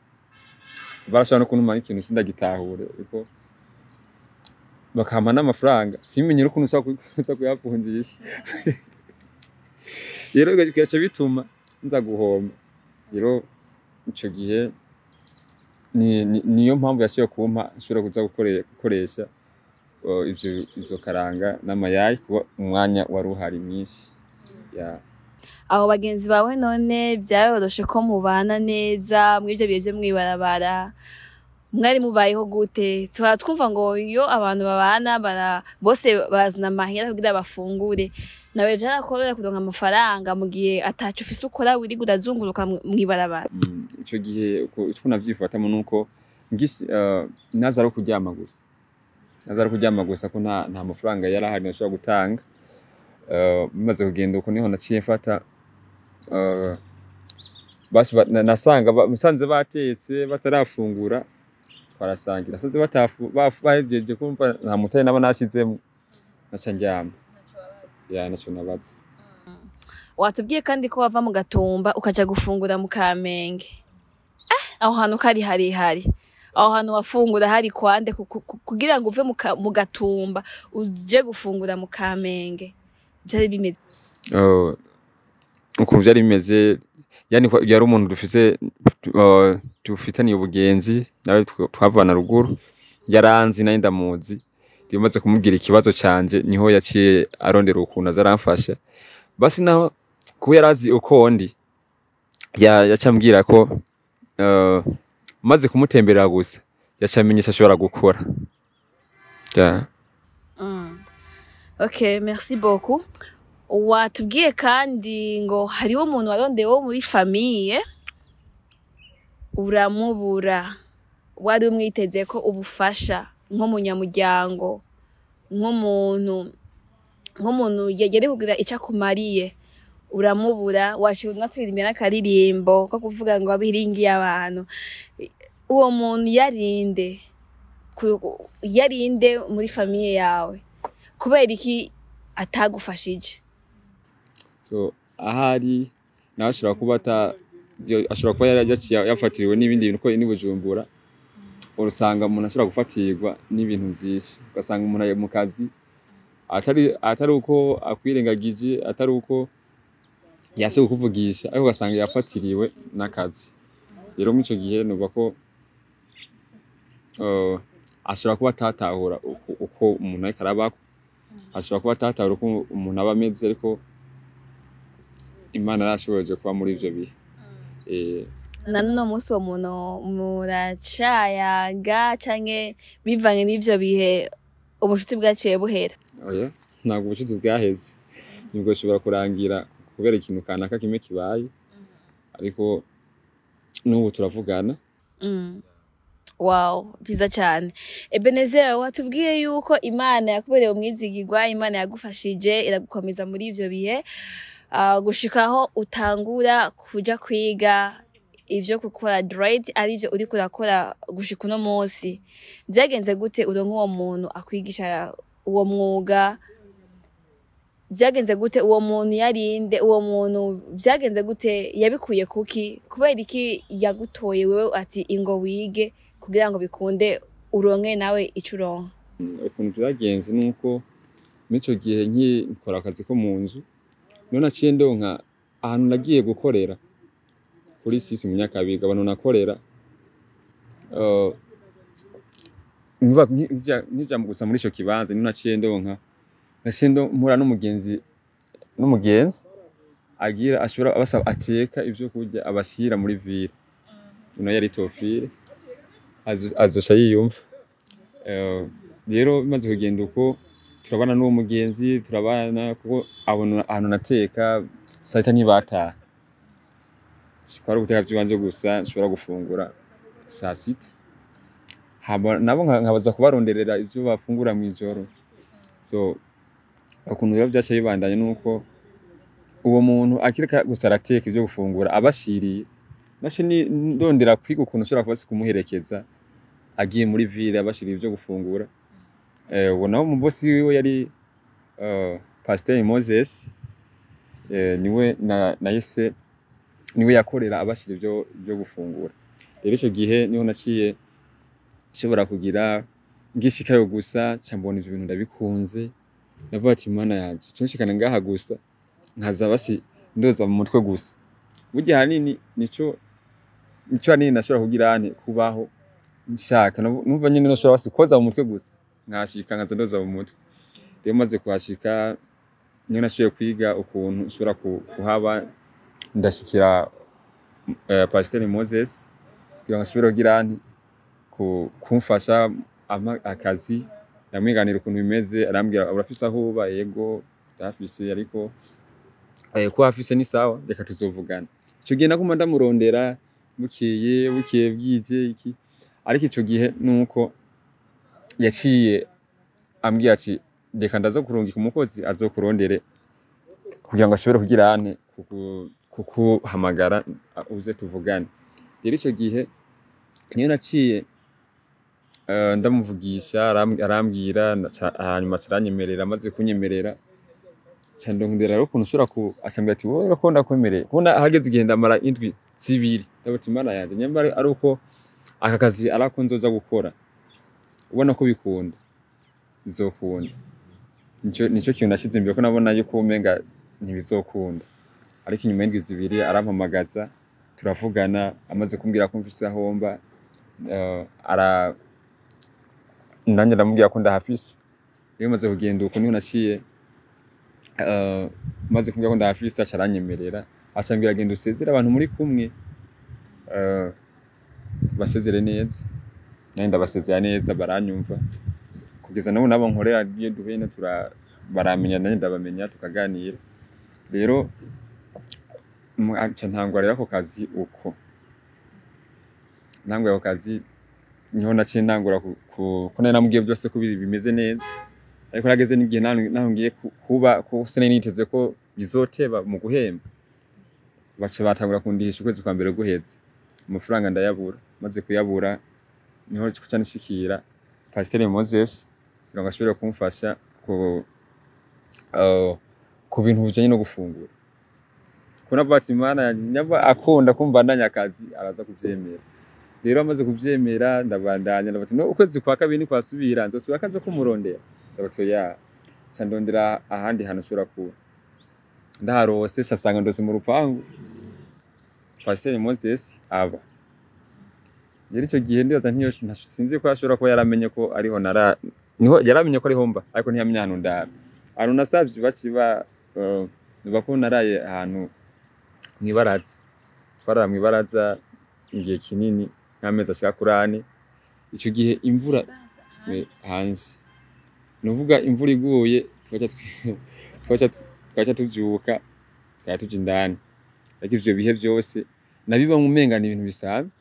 barashobora no kuntuma n'ikintu sindagitahure, ariko bakampa n'amafaranga simenye n'ukuntu ushobora kuza kuyavunjisha. Rero bigaca bituma nza guhomba. Rero ico gihe Niyo mpamvu yashoboye kumpa nshobora kuza gukoresha ivyo izo karanga n'amayayi, kuba umwanya wari uhari mwinshi ya. Abo bagenzi bawe none vyayoroshe ko mubana neza mw'ivyo bihe vyo mw'ibarabara? Mwari mubayeho gute? Tuhora twumva ngo iyo abantu babana bose bazana amahera kugira bafungure. Nawe vyarakorohera kuronka amafaranga mu gihe ataco ufise ukora, wirirwa urazunguruka mw'ibarabara? Ico gihe uko navyifatamo nuko naza ari ukuryama gusa, naza ari ukuryama gusa, ko nta mafaranga yari ahari nashobora gutanga. Bimaze kugenda uko, niho naciye mfata basi nasanga musanze batetse batarafungura, twarasangira. Nasanze bahejeje, kumva nta mutahe naba nashizemwo, naca ndyama ya, naco nabaza. Watubwiye kandi ko wava mu Gatumba ukaja gufungura mu Kamenge. Aho hantu kari harehare, aho hantu wafungura hari kwande kugira ngo uve mu Gatumba uje gufungura mu Kamenge? Vyari bimeze Ukuntu vyari bimeze, yani yari umuntu dufise dufitaniye ubugenzi nawe, twavana ruguru, yaranzi naye ndamuzi. Ndimaze kumubwira ikibazo canje, niho yaciye arondera ukuntu aza aramfasha. Basi naho kuba yarazi uko ndi, yaca ambwira ko maze kumutemberera gusa yaca amenyesha ashobora gukora ya. Ok, merci beaucoup. Watubwiye kandi ngo hariho umuntu warondeye wo muri famille uramubura, wari umwiteze ko ubufasha nk'umunyamuryango, nk'umuntu yari kugira ico akumariye, uramubura. Washiwe unaturirimba n'akaririmbo ko kuvuga ngo abiringiye abantu. Uwo muntu yarinde? Yarinde muri famille yawe? Kubera iki atagufashije? So ahari nawe ashobora kuba ashobora kuba yari yaciye yafatiriwe n'ibindi bintu, ko ni Bujumbura usanga umuntu ashobora gufatirwa n'ibintu byinshi, ugasanga umuntu ari mu kazi, atari uko akwirengagije, atari uko yase kukuvugisha, ariko ugasanga yafatiriwe n'akazi. Rero muri ico gihe numva ko ashobora kuba atatahura uko umuntu ariko arabako, ashobora kuba atatahura uko umuntu aba ameze, ariko Imana yarashoboje kuba muri ivyo bihe. Na none munsi uwo muntu muracayaga, canke bivanye n'ivyo bihe ubucuti bwaciye buhera? Oya, ntabwo ubucuti bwaheze. Nibwo bushobora kurangira kubera ikintu kanaka kimwe kibaye, ariko n'ubu turavugana. Wow, byiza cyane. Ebenezer, watubwiye yuko Imana yakubereye umwizigirwa, Imana yagufashije iragukomeza muri ivyo bihe, gushikaho utangura kuja kwiga ivyo gukora dread, arivyo uriko urakora gushika uno munsi. Vyagenze gute uronka uwo muntu akwigisha uwo mwuga? Vyagenze gute? Uwo muntu yarinde? Uwo muntu vyagenze gute? Yabikuye kuki? Kubera iki yagutoye wewe ati ingo wige, kugira ngo bikunde uronke nawe ico uronka? Ukuntu vyagenze nuko muri ico gihe nkikora akazi ko mu nzu, niho naciye ndonka ahantu nagiye gukorera kuri sisi mu Nyakabiga, abantu nakorera nkija gusa muri ico kibanza, niho naciye ndonka, naciye mpura n'umugenzi agira ashobora abasaba ateka ivyo kurya abashira muri ville. Ino yari Tofile, azoca yiyumva. Rero bimaze kugenda uko, turabana n'uwo mugenzi, turabana kuko abona ahantu nateka saa sita ntibataha, kwari uguteka vy'iwanje gusa nshobora gufungura saa sita, hama nabo nkabaza kubaronderera ivyo bafungura mw'ijoro. So ukuntu rero vyaciye bibandanya nuko uwo muntu akireka gusa arateka ivyo gufungura abashiriye, naciye ndondera kwiga ukuntu nshobora kuba kumuherekeza agiye muri ville abashiriye ivyo gufungura. Uwo nawe umubosi wiwe yari Pasteur Moses, niwe nahise niwe yakorera abashira ivyo gufungura. Rero ico gihe niho naciye nshobora kugira ngishikayo gusa, nca mbona ivyo bintu ndabikunze, ndavuga ati Mana yanje, conshikana ngaha gusa nkaza basi ndoza mu mutwe gusa, burya ahanini nico ahanini nashobora kugira ante kubaho. Nshaka numva nyene noshobora basi koza mu mutwe gusa, nkahashika nkaza ndoza mu mutwe. Rero maze kuhashika, niho nashoboye kwiga ukuntu nshobora kuhaba. Ndashikira Pasiteri Moses kugira ngo ashobore kugira nti kumfasha ampa akazi. Ndamwiganira ukuntu bimeze, arambwira: "Urafise aho uba?" "Yego, ndahafise." "Ariko ko hafise ni sawa, reka tuzovugana." Ico gihe naguma ndamurondera, bukeye bukeye, bwije iki, ariko ico gihe nuko yaciye ambwira ati: "Reka ndaza kurungika umukozi azokurondere kugira ngo ashobore kugira ante kukuhamagara uze tuvugane." Rero ico gihe niyo naciye ndamuvugisha, arambwira, hanyuma aca aranyemerera. Amaze kunyemerera, ca ndondera rero ukuntu ushobora ku, acambwira ati: "Wowe ko ndakwemereye kubona." Hageze igihe ndamara indwi 2, ndavuga ati: "Mana yanje, nyamara ari uko aka kazi ari ako nzoza gukora, ubona ko bikunda, bizokunda." Nico kintu nashize imbere, ko nabona yuko umenga ntibizokunda. Ariko inyuma y'indwi 2 arampamagaza, turavugana. Amaze kumbwira ko mfise aho mba, ara nanjye ndamubwira ko ndahafise. Rero maze kugenda uko, niho naciye maze kumbwira ko ndahafise, aca aranyemerera, acambwira: "Genda usezere abantu muri kumwe, basezere neza." Nanjye ndabasezera neza, baranyumva. Kugeza n'ubu nabo nkorera, iyo duhuye baramenya, nanjye ndabamenya, tukaganira. Rero aca ntangura rero ako kazi. Uko ntanguye ako kazi, niho naciye ntangura ko nari namubwiye byose ko bimeze neza. Ariko nageze n'igihe naho ngiye kuba ko sinari niteze ko bizoteba mu guhemba. Baca batangura kundihisha ukwezi kwa mbere guheze, amafaranga ndayabura. Maze kuyabura, niho kuca nishikira Pasiteri Moses kugira ngo ashobore kumfasha ku bintu bijanye no gufungura. Ko navuga ati: "Mana yanje, nyaba akunda kumbandanya akazi, araza kuvyemera." Rero amaze kuvyemera, ndabandanya. Ndavuga ati: "No ukwezi kwa kabiri nikwasubira, nzosubira kazo kumurondera." Ndavuga ati: "Oya." Ca ndondera ahandi hantu nshobora kuba. Ndaharose, ca nsanga ndose mu rupangu Pasiteri Moses aba. Rero ico gihe ndibaza sinzi ko ashobora kuba yaramenye ko ariho nara, niho yaramenye ko ariho mba, ariko ntiyamenye ahantu ndara. Ahantu nasavye baciba nuba ko naraye ahantu mw'ibaraza. Twarara mw'ibaraza igihe kinini, nk'amezi ashika kuri 4. Ico gihe imvura hanze, nuvuga imvura iguye, twaca tuvyuka tukaba tuja indani. Ariko ivyo bihe vyose nabibamwo umenga ni ibintu bisanzwe.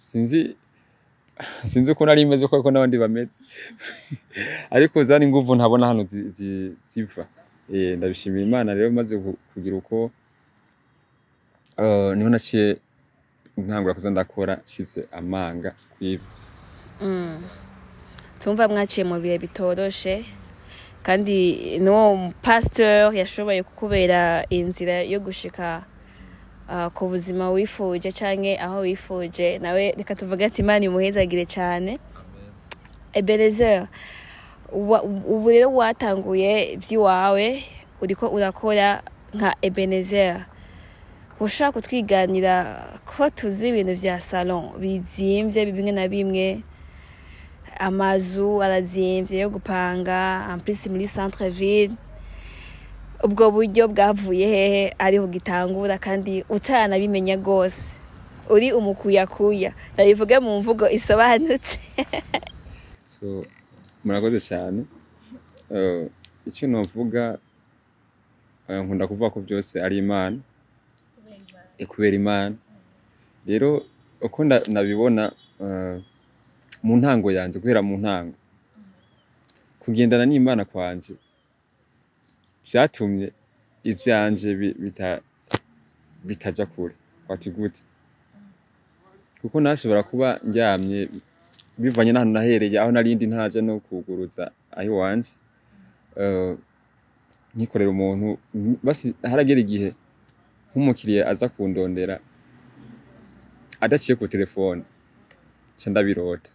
Sinzi uko nari meze, ko n'abandi bameze, ariko zari inguvu ntabona hano ziva. Ndabishimira Imana. Rero maze kugira uko, niho naciye ntangura kuza ndakora nshize amanga kwiba. Tumva mwaciye mu bihe bitoroshe, kandi n'uwo pasteur yashoboye kukubera inzira yo gushika ku buzima wifuje canke aho wifuje. Nawe reka tuvuge ati: "Imana imuhezagire cyane." Ebenezer, ubu rero watanguye iby'iwawe, uriko urakora nka Ebenezer. Ushaka kutwiganira ko tuzi ibintu vya salon bizimvye bimwe na bimwe, amazu arazimvye yo gupanga, en plus muri centre ville. Ubwo buryo bwavuye hehe ariho ugitangura kandi utaranabimenya rwose, uri umukuyakuya, ndabivuge mu mvugo isobanutse? So, murakoze cyane. Icyo novuga, nkunda kuvuga ko byose ari Imana, kubera Imana. Rero uko nabibona, mu ntango yanje, guhera mu ntango kugendana n'Imana kwanje vyatumye ivyanje bitaja kure. Wati gute? Kuko nashobora kuba ndyamye, bivanye n'ahantu nahereye, aho narindi ntaja no kuguruza aho iwanje, nkikorera umuntu. Basi haragera igihe nk'umukiriya aza kundondera adaciye ku telefone, nca ndabirota.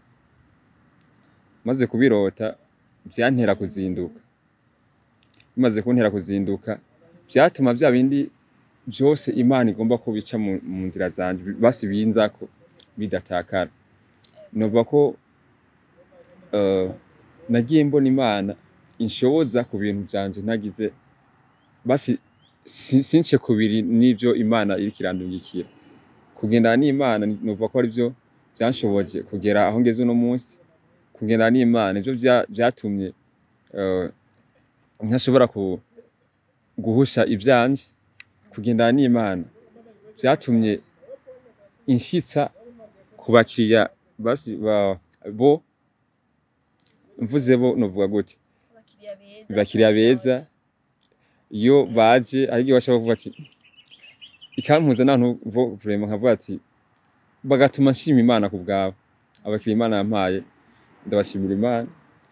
Maze kubirota, vyantera kuzinduka. Bimaze kuntera kuzinduka, vyatuma vya bindi vyose Imana igomba ko bica mu nzira zanje, basi binzako bidatakara. Novuga ko Nagiye mbona Imana inshoboza ku bintu vyanje, ntagize basi since kubiri n'ivyo Imana iriko irandungikira. Kugendana n'Imana novuga ko arivyo vyanshoboje kugera aho ngeze uno munsi. Kugendana n'Imana nivyo vyatumye ntashobora guhusha ivyanje. Kugendana n'Imana vyatumye inshitsa ku bakiriya basi bo mvuze bo novuga gute, abakiriya beza. Iyo baje hari igihe bashobora kuvuga ati ikampuza n'abantu bo vraiment, nkavuga ati bagatuma nshima Imana ku bwabo. Abakiriya Imana yampaye, ndabashimira Imana,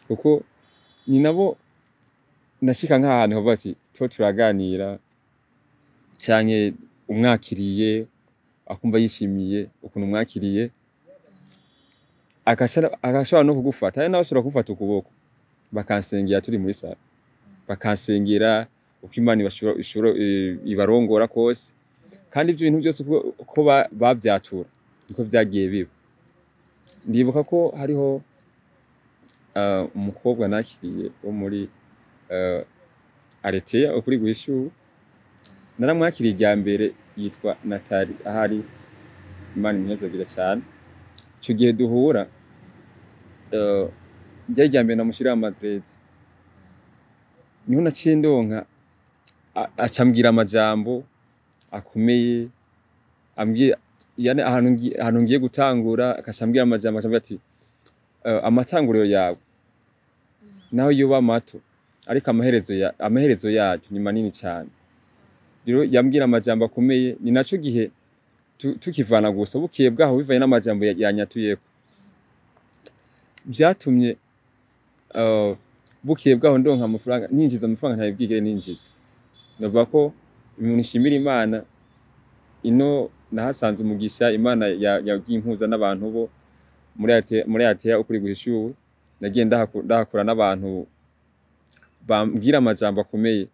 kuko ni nabo nashika nk'ahantu nkavuga ati tuba turaganira, canke umwakiriye akumva yishimiye ukuntu umwakiriye, agashobora no kugufata. Hari n'abashobora kugufata ukuboko bakansengera turi muri salon, bakansengera uko Imana ibarongora kose. Kandi ivyo bintu byose uko bavyatura niko vyagiye biba. Ndibuka ko hariho umukobwa nakiriye wo muri Areteya ukuri guhishuwe. Naramwakiriye irya mbere, yitwa Natali, ahari Imana imuhezagire cyane. Ico gihe duhura, ryari irya mbere namushirira ama dreads, niho naciye ndonka aca ambwira amajambo akomeye, ambwira yani ahantu ngiye gutangura, akaca ambwira amajambo, aca ambwira ati amatanguriro yawe naho yoba mato, ariko amaherezo yayo ni manini cyane. Rero yambwira amajambo akomeye. Ni naco gihe tukivana gusa bukeye bwaho, bivanye n'amajambo yanyatuyeko, byatumye bukeye bwaho ndonka amafaranga, ninjiza amafaranga ntari bwigere ninjiza. Ndavuga ko umuntu ishimira Imana ino nahasanze umugisha. Imana yagiye impuza n'abantu bo muri Ateya ukuri guhishuwe. Nagiye ndahakura n'abantu bambwira amajambo akomeye,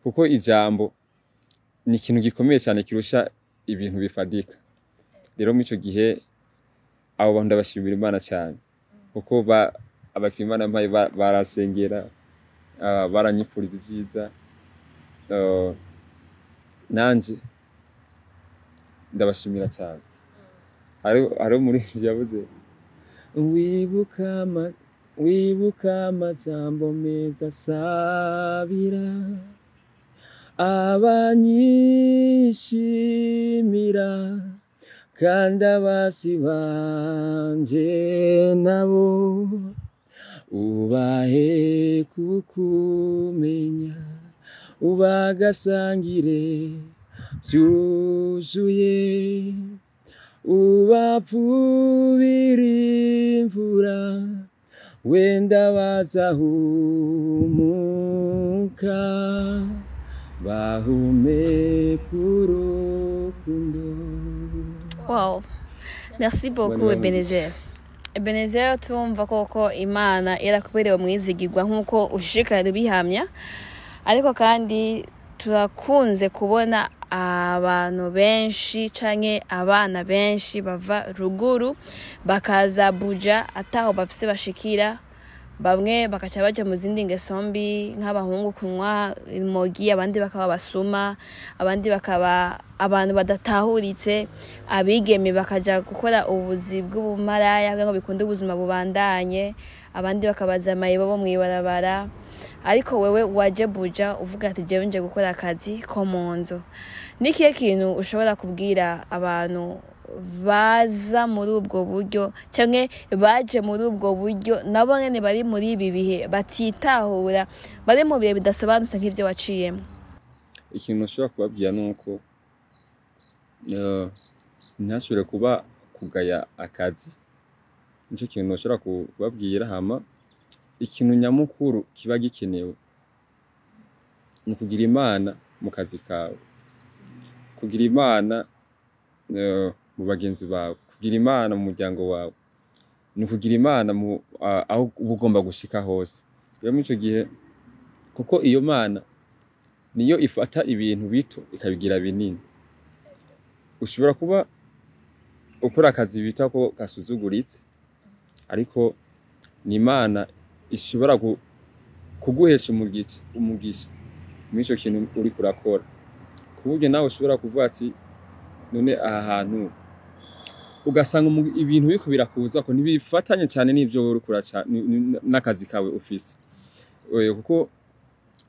kuko ijambo ni ikintu gikomeye cyane kirusha ibintu bifadika. Rero muri ico gihe abo bantu ndabashimira Imana cyane, kuko abakiriya Imana yampaye barasengera, baranyifuriza ibyiza, nanje ndabashimira cyane. Hariho muri yavuze wibuka amajambo meza asabira abanyishimira, kandi abasi banje nabo ubahe kukumenya, ubagasangire byuzuye, ubapfubire imvura wenda bazahumuka, bahumeka urukundo. Wow. Merci beaucoup, Bane. Ebenezer. Ebenezer, turumva koko Imana irakuberewe mwizigirwa nk'uko ushishikara ubihamya. Ariko kandi turakunze kubona abantu benshi canke abana benshi bava ruguru bakaza Buja ataho bafise bashikira, bamwe bakaca baja mu zindi ngeso mbi, nk'abahungu kunywa imogi, abandi bakaba basuma, abandi bakaba abantu badatahuritse, abigeme bakaja gukora ubuzi bw'ubumaraya kugira ngo bikunde ubuzima bubandanye, abandi bakabaza amayibo bo mw'ibarabara. Ariko wewe waje Buja uvuga ati jewe nje gukora akazi ko mu nzu. Ni ikihe kintu ushobora kubwira abantu baza muri ubwo buryo canke baje muri ubwo buryo, nabo nyene bari muri ibi bihe batitahura, bari mu bihe bidasobanutse nk'ivyo waciyemo? Ikintu nashobora kubabwira ni uko ntihasubire kuba kugaya akazi. Nico kintu nashobora kubabwira. Hama ikintu nyamukuru kiba gikenewe ni ukugira Imana mu kazi kawe, kugira Imana mu bagenzi bawe, kugira Imana mu muryango wawe, ni ukugira Imana mu aho uba ugomba gushika hose. Rero muri ico gihe, kuko iyo Mana niyo ifata ibintu bito ikabigira binini. Ushobora kuba ukora akazi bita ko gasuzuguritse, ariko Ni Imana ishobora kuguhesha umugisha muri ico kintu uriko urakora, ku buryo nawe ushobora kuvuga ati none aha hantu, ugasanga ibintu biriko birakuzako ntibifatanye cane n'ivyo wowe uriko uraca n'akazi kawe ufise. Kuko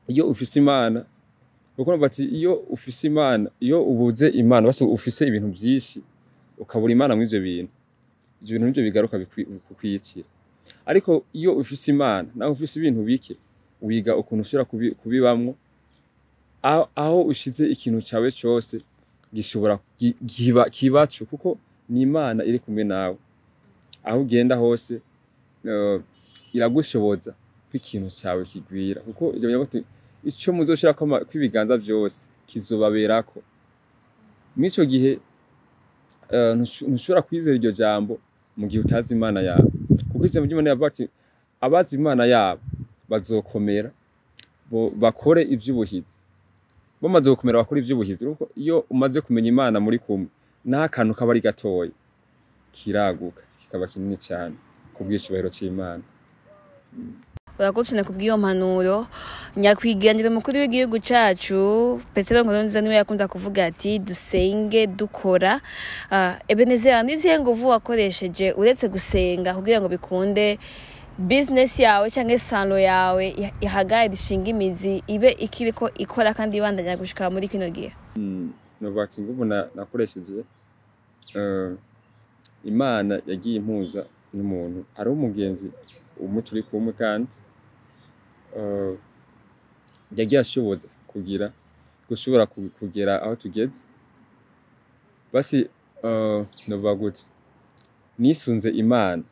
iyo ufise Imana, kuko urumva ati iyo ufise Imana, iyo ubuze Imana, basi ufise ibintu vyinshi ukabura Imana mw'ivyo bintu, ivyo bintu nivyo bigaruka kukwicira. Ariko iyo ufise Imana, nawe ufise ibintu bike, wiga ukuntu ushobora kubibamwo, aho ushize ikintu cawe cose gishobora kibaco, kuko ni Imana iri kumwe nawe. Aho ugenda hose, iragushoboza ko ikintu cawe kigwira, kuko ivyo bivuga ati ico muzoshirako kw'ibiganza vyose kizobaberako. Mw'ico gihe, ntushobora kwizera iryo jambo mu gihe utazi Imana yawe, kuko ijambo ry'Imana rivuga ati abazi Imana yabo bazokomera, bakore ivy'ubuhizi. Bamaze gukomera bakore ivy'ubuhizi, kuko iyo umaze kumenya Imana muri kumwe, naho akantu kaba ari gatoya kiraguka kikaba kinini cane kubw'icubahiro c'Imana. Urakoze cyane kubw'iyo mpanuro. Nyakwigendera umukuru w'igihugu cacu Petero Nkurunziza niwe yakunze kuvuga ati dusenge dukora. Ebenezer, nizihe nguvu wakoresheje uretse gusenga kugira ngo bikunde business yawe canke salon yawe ihagarare, ishinge imizi, ibe ikiriko ikora kandi ibandanya gushika muri kino gihe? Novuga ati inguvu nakoresheje, Imana yagiye impuza n'umuntu, hariho umugenzi umwe turi kumwe, kandi yagiye ashoboza kugira gushobora kugera aho tugeze. Basi novuga gute, nisunze Imana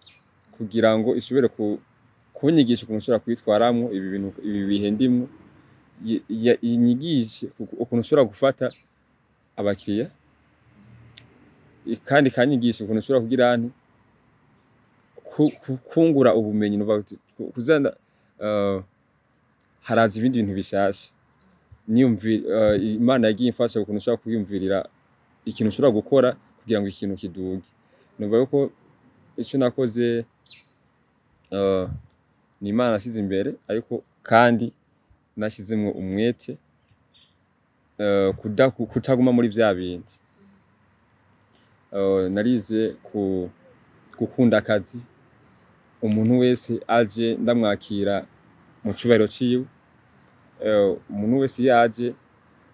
kugira ngo ishobore kunyigisha ukuntu nshobora kwitwaramwo ibi bintu, ibi bihe ndimwo, inyigishe ukuntu nshobora gufata abakiriya, kandi ikanyigisha ukuntu nshobora kugira nti kungura ubumenyi, novuga gute, kuzana, haraza ibindi bintu bishasha. Imana yagiye imfasha ukuntu nshobora kwiyumvirira ikintu nshobora gukora kugira ngo ikintu kiduge. Novuga yuko ico nakoze, ni Imana nasize imbere, ariko kandi nashizemwo umwete, kutaguma muri vya bindi. Narize gukunda akazi, umuntu wese aje ndamwakira mu cubahiro ciwe. Umuntu wese iyo aje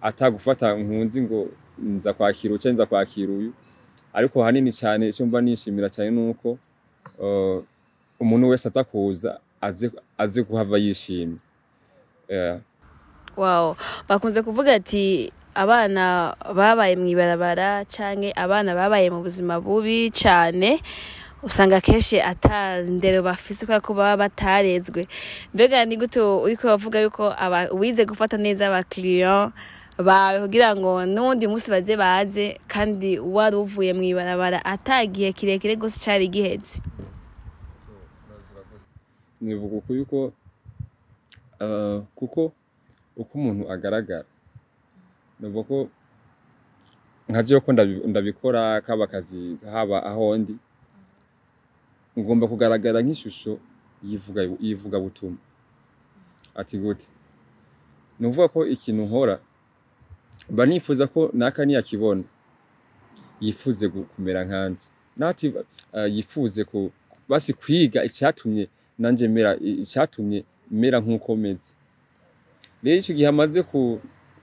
atagufata nkunzi ngo nza kwakira uyu canke nza kwakira uyu, ariko hanini cane ico mba nishimira cane nuko umuntu wese aza kuza aze kuhava yishimye. Wow, bakunze kuvuga ati abana babaye mw'ibarabara canke abana babaye mu buzima bubi cane usanga kenshi ata ndero bafise kubera ko baba batarezwe. Mbega ni gute uriko uravuga yuko wize gufata neza abakiriya bawe kugira ngo n'uwundi munsi baze baze, kandi wari uvuye mw'ibarabara ata gihe kirekire gose cari giheze? Nivuga uku yuko, kuko uko umuntu agaragara, nuvuga ko nka jewe ko ndabikora, kaba akazi haba aho ndi, ngomba kugaragara nk'ishusho y'ivugabutumwa. Ati gute? Ni ukuvuga ko ikintu nkora mba nifuza ko naka niyakibona yifuze kumera nkanje, nati, yifuze basi kwiga icatumye nanje mera, icatumye mera nkuko meze. Rero ico gihe amaze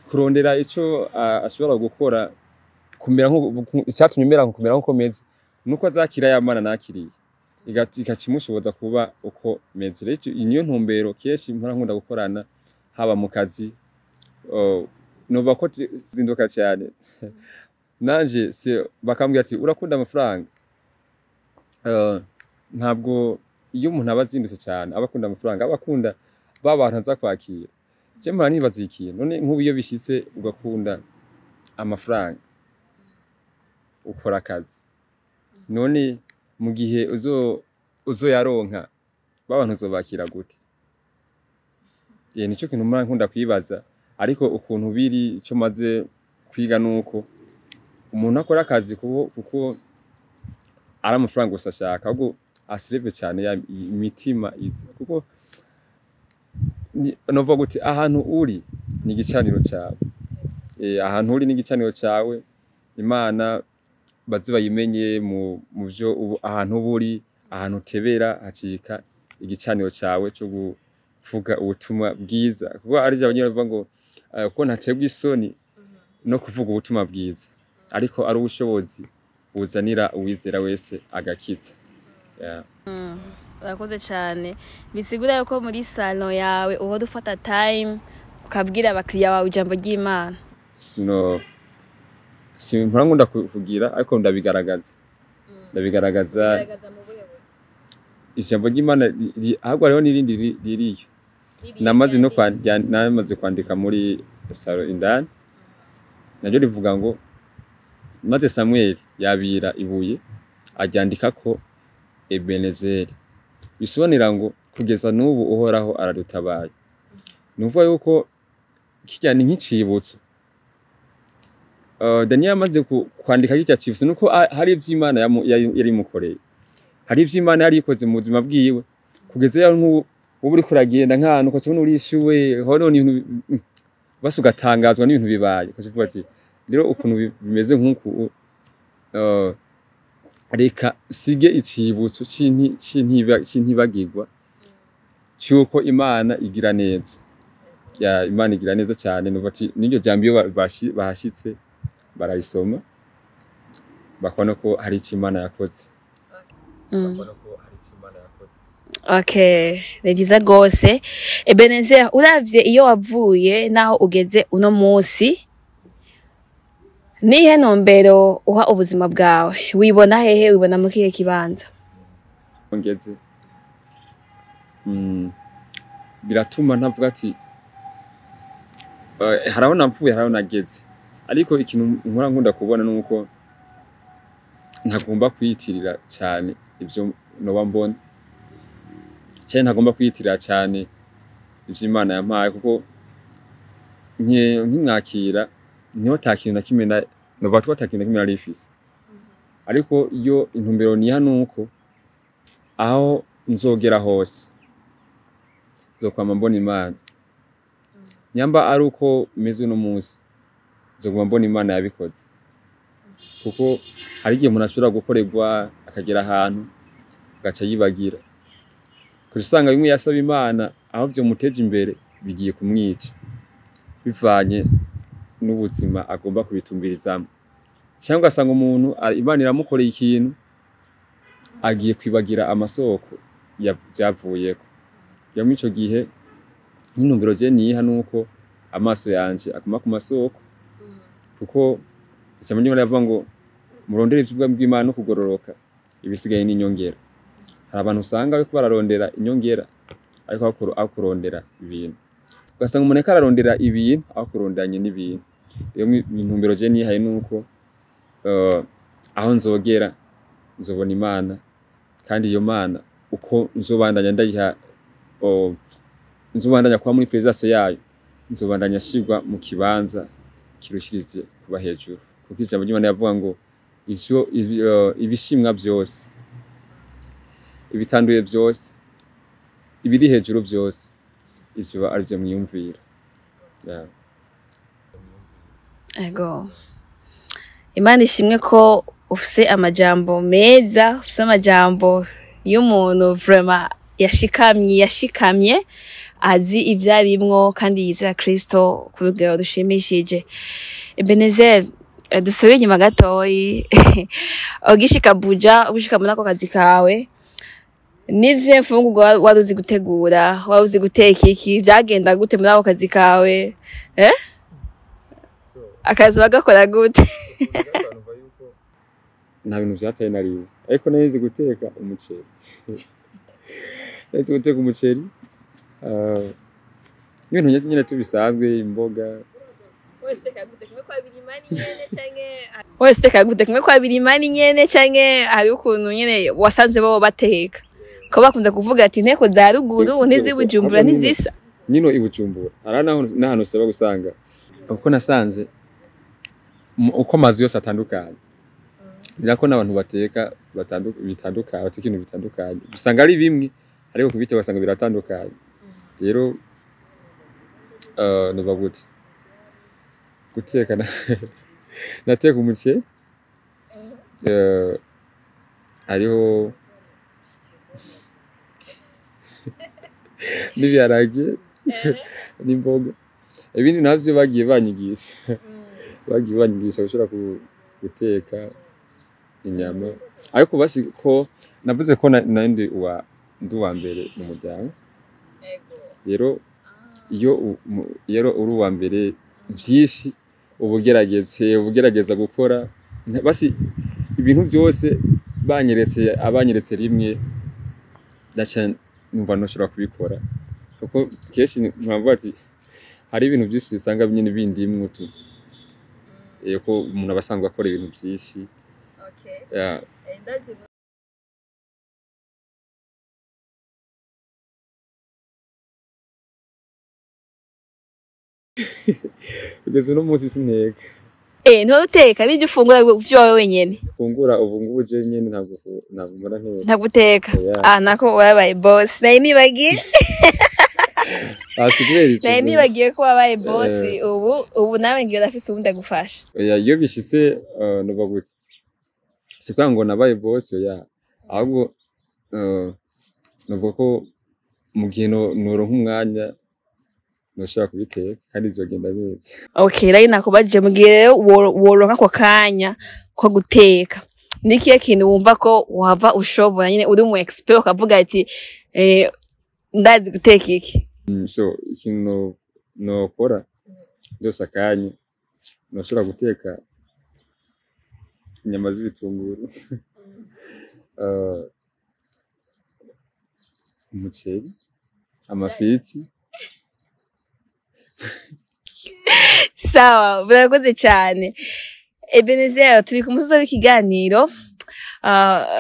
kurondera ico ashobora gukora kumera nko icatumye mera kumera nkuko meze, nuko azakira ya Mana nakiriye, igaca imushoboza kuba uko meze. Rero niyo ntumbero kenshi mpora nkunda gukorana haba mu kazi, novuga ko zinduka cyane nanje bakambwira ati urakunda amafaranga. Ntabwo iyo umuntu aba azindutse cyane aba akunda amafaranga, aba akunda ba bantu aza kwakira. Je mpora nibaza ikintu, none nk'ubu iyo bishitse ugakunda amafaranga ukora akazi, none mu gihe uzoyaronka ba bantu uzobakira gute? Nico kintu mpora nkunda kwibaza, ariko ukuntu biri ico maze kwiga nuko umuntu akora akazi kuko ari amafaranga gusa ashaka, ahubwo asireve cyane ya imitima iza, kuko novuga gute, ahantu uri ni igicaniro cyawe. Ahantu uri ni igicaniro cyawe. Imana baze bayimenye mu byo ahantu uba uri, ahantu utebera hacika igicaniro cyawe cyo kuvuga ubutumwa bwiza, kuko ari byo bavuga ngo ko ntaterwa isoni no kuvuga ubutumwa bwiza, ariko ari ubushobozi buzanira uwizera wese agakiza. Yeah. Urakoze cyane. Bisigura yuko muri salon yawe uhora ufata time ukabwira abakiriya bawe ijambo ry'Imana. Sino simpora nkunda kugira, ariko ndabigaragaza ijambo ry'Imana ahubwo hariho n'irindi ririyo namaze no namaze kwandika muri salon indani, naryo rivuga ngo maze Samuel yabira ibuye aryandika ko Ebenezeri, bisobanura ngo kugeza n'ubu Uhoraho aradutabaye. Ni ukuvuga yuko kirya ni nk'icibutso. Daniel amaze kwandika kirya cibutso, nuko hari ivy'Imana yari imukoreye, hari ivy'Imana yari ikoze mu buzima bwiwe, kugeza yaho nk'ubu uba uriko uragenda nk'ahantu ukaca ubona urishuwe, hono ni ibintu basi ugatangazwa n'ibintu bibaye, ukaca uvuga ati rero ukuntu bimeze nk'uku, reka sige icibutso c'intibagirwa c'uko Imana igira neza. Ya, Imana igira neza cyane. Nuva ati n'iryo jambo iyo bahashitse bararisoma bakabona ko hari ico Imana yakoze. Bakabona ko hari ico Imana yakoze. Okay, ni byiza rwose. Ebenezer, uravye iyo wavuye naho ugeze uno munsi, nihe ntumbero uha ubuzima bwawe? Wibona hehe? Wibona mu kihe kibanza? Ngeze biratuma ntavuga ati haraho navuye, haraho nageze, ariko ikintu nkora nkunda kubona nuko ntagomba kwiyitirira cyane ibyo noba mbona, cyane ntagomba kwiyitirira cyane ivyo Imana yampaye, kuko nkimwakira niho ta kintu na kimwe novuga ko ata kintu na kimwe nari mfise. Ariko iyo intumbero niha nuko aho nzogera hose nzokwama mbona Imana. Nyamba ari uko meze uno munsi, nzoguma mbona Imana yabikoze, kuko hari igihe umuntu ashobora gukorerwa akagera ahantu agaca yibagira, kuko usanga bimwe yasaba Imana aho vyomuteje imbere bigiye kumwica, bivanye n'ubuzima agomba kubitumbirizamo. Cyangwa ugasanga umuntu Imana iramukoreye ikintu agiye kwibagira amasoko vyavuyeko. Rero muri ico gihe nk'intumbero je niha nuko amaso yanje aguma ku masoko, kuko ijambo ry'Imana rivuga ngo murondere ivy'ubwami bw'Imana no kugororoka, ibisigaye ni inyongera. Hari abantu usanga bariko bararondera inyongera, ariko aho kurondera ibintu, ugasanga umuntu ariko ararondera ibintu aho kuronderanye n'ibintu. Rero intumbero je nihaye nuko aho nzogera nzobona Imana, kandi iyo Mana uko nzobandanya ndayiha, nzobandanya kuba muri presence yayo, nzobandanya nshirwa mu kibanza kirushirije kuba hejuru, kuko ijambo ry'Imana rivuga ngo ibishimwa byose, ibitanduye byose, ibiri hejuru byose, ivyo ari byo mwiyumvira. Yeah. Ego. Imana ishimwe ko ufise amajambo meza, ufise amajambo y'umuntu vraiment yashikamye, azi ivyo arimwo kandi yizera Kristo ku rugero rushimishije. Ebenezer, dusubire inyuma gatoyi. Ugishika Buja, ugishika muri ako kazi kawe, nizihe mfungurwa wari uzi gutegura, wari uzi guteka iki, vyagenda gute muri ako kazi kawe? Akazi bagakora gute? Nta bintu vyataye narizi, ariko narizi guteka umuceri. Narizi guteka umuceri, ibintu nyene tubisanzwe, imboga. Wese teka gute kimwe kwa birimani nyene, canke hari ukuntu nyene wasanze bo bateka? Ko bakunze kuvuga ati inteko za ruguru ntizibujumbura ntizisa. Nyino ibujumbura ara nahantu usaba gusanga, kuko nasanze uko amazu yose atandukanye. Ni nako n'abantu bateka bitandukanye, bateka ibintu bitandukanye, usanga ari bimwe ariko kubiteka ugasanga biratandukanye. Rero novuga gute, guteka nateka umuceri, hariho n'ibiharage n'imboga. Ibindi navyo bagiye banyigisha gushobora guteka inyama. Ariko basi ko navuze ko nari ndi uwa mbere mu muryango. Rero iyo uri uwa mbere, vyinshi uba ugerageza gukora. Basi ibintu byose banyeretse, abanyeretse rimwe, ndaca numva noshobora kubikora, kuko kenshi nkavuga ati hari ibintu byinshi usanga nyine bindimwo tu, ko umuntu aba asanzwe akora ibintu byinshi. Yeah. Ndazi. Kugeza uno munsi sinteka. Ntuteka n'ibyo ufungura by'iwawe wenyene? Fungura ubu ngubu je nyene ntabwo mbona nteka. Ntabwo uteka? Oya. Ah, nako wabaye boss, nari nibagiye. Ah, si kubera ico. Nari nibagiye ko wabaye boss. Ubu nawe ngiye ndafise uwundi agufasha. Oya, iyo bishitse, novuga gute, si kuvuga ngo nabaye boss, oya, ahubwo novuga ko mu gihe noronka umwanya noshobora kubiteka kandi bizogenda neza. Okay, rero nakubajije, mu gihe rero woronka ako kanya ko guteka, ni ikihe kintu wumva ko wava ushobora nyine, uri umu expert, ukavuga ati ndazi guteka iki? So ikintu nokora ndose akanya, noshobora guteka inyama z'ibitunguru, umuceri, amafiriti. Sawa, murakoze cyane Ebenezer. Turi ku musozi w'ikiganiro.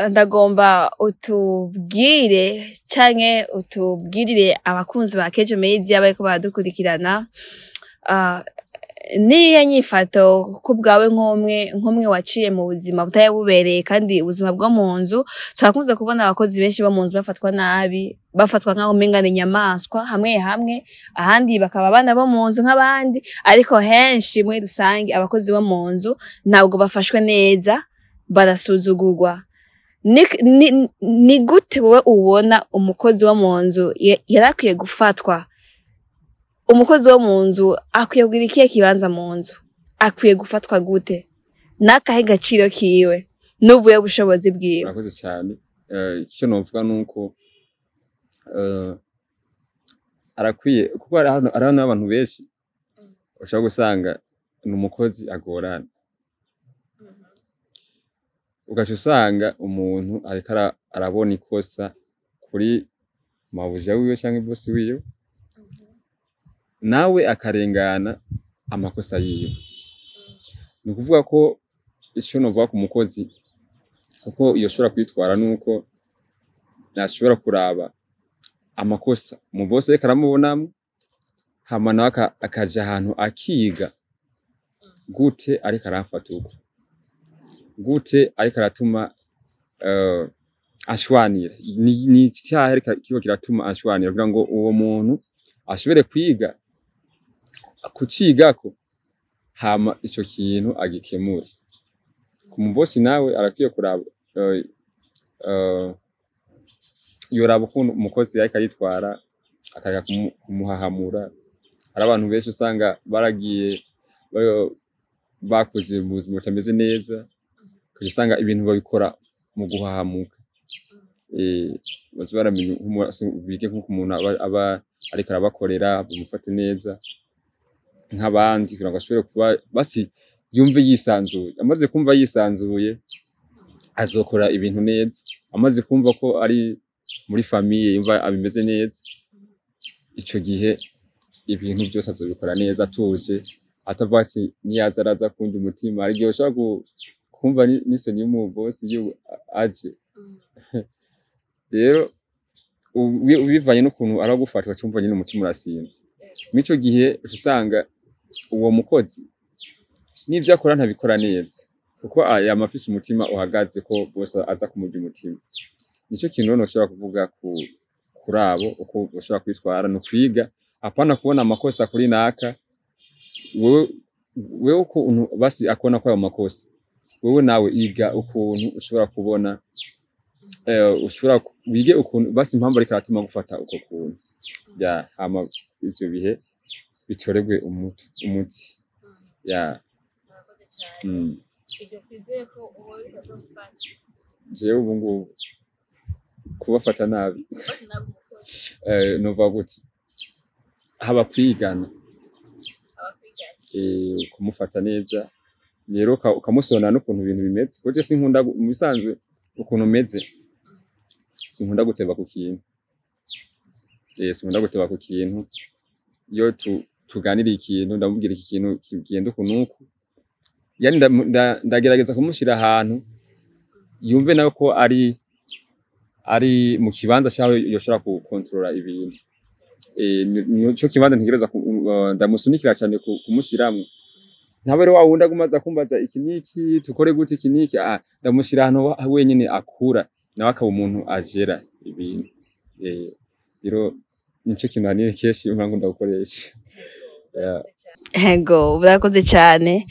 Ndagomba utubwire canke utubwirire abakunzi ba Kejo Media bariko baradukurikirana, niyihe nyifato ku bwawe, nk'umwe waciye mu buzima butari bubereye, kandi ubuzima bwo mu nzu turakunze kubona abakozi benshi bo mu nzu bafatwa nabi, bafatwa nk'aho umenga ni inyamaswa hamwe hamwe, ahandi bakaba abana bo mu nzu nk'abandi, ariko henshi muri rusange abakozi bo mu nzu ntabwo bafashwe neza, barasuzugurwa. Ni gute wowe ubona umukozi wo mu nzu yarakwiye gufatwa? Umukozi wo mu nzu akwiye kugira ikihe kibanza mu nzu? Akwiye gufatwa gute? N'akahe gaciro kiwe n'ubuhe bushobozi bwiwe? Murakoze cyane. Icyo novuga ni uko arakwiye, kuko hari hano n'abantu benshi ushobora gusanga ni umukozi agorana, ugaca usanga umuntu ariko arabona ikosa kuri mabuja wiwe canke bosi wiwe, nawe akarengana amakosa yiwe. Ni ukuvuga ko ico novuga ku mukozi, kuko yoshobora kwitwara, nuko nashobora kuraba amakosa mu bosi ariko aramubonamwo, hama nawe akaja ahantu akiga gute ariko aramfata uko, gute ariko aratuma ashwanira, ni icahe ariko kiriko kiratuma ashwanira, kugira ngo uwo muntu ashobore kwiga kucigako, hama ico kintu agikemure. Ku mubosi nawe arakwiye kuraba, yoraba ukuntu umukozi ariko aritwara, akareka kumuhahamura. Hari abantu benshi usanga baragiye bakoze mu buzima butameze neza, ugaca usanga ibintu babikora mu guhahamuka. Baze baramenya bige nk'uko umuntu aba ariko arabakorera, bamufate neza nk'abandi, kugira ngo ashobore kuba basi yumve yisanzuye. Amaze kumva yisanzuye, azokora ibintu neza. Amaze kumva ko ari muri famille, yumva abimeze neza, ico gihe ibintu byose azobikora neza atuje, atavuga ati niyaza araza kundya umutima. Hari igihe ushobora kumva n'isoni y'umubosi iyo aje. Rero bivanye n'ukuntu aragufata, ucumva nyine umutima urasimvye. Mw'ico gihe uca usanga uwo mukozi n'ivyo akora ntabikora neza. Kuko yama afise umutima uhagaze ko bose aza kumurya umutima. Nico kintu rero noshobora kuvuga kuri abo, uko bashobora kwitwara ni ukwiga, apana kubona amakosa kuri naka. Wewe ukuntu basi akona ko ayo makosa, wewe nawe iga ukuntu ushobora kubona, ushobora wige ukuntu basi impamvu ariko aratuma gufata uko kuntu ya hama ivyo bihe bitoregwe umuti ya. Ivyo twizeye ko uwo bitazogufata. Jewe ubu ngubu kubafata nabi, nova gute, haba kwigana, kumufata neza rero ukamusonera n'ukuntu ibintu bimeze, kuko je sinkunda mu bisanzwe ukuntu meze sinkunda guteba ku kintu, sinkunda guteba ku kintu. Iyo tuganiriye ikintu, ndamubwira iki kintu kigenda uku n'uku, yani ndagerageza kumushira ahantu yumve nawe ko ari mu kibanza caho yoshobora gukontorora ibintu. Nico kibanza ntegereza ndamusunikira cane kumushiramwo. Ntabe rero wa wundi aguma aza kumbaza iki n'iki, tukore gute iki n'iki, ndamushira ahantu wenyene akura, nawe akaba umuntu agera ibintu. Rero nico kintu ahanini kenshi mpora nkunda gukoresha. Yeah. Ego, murakoze cyane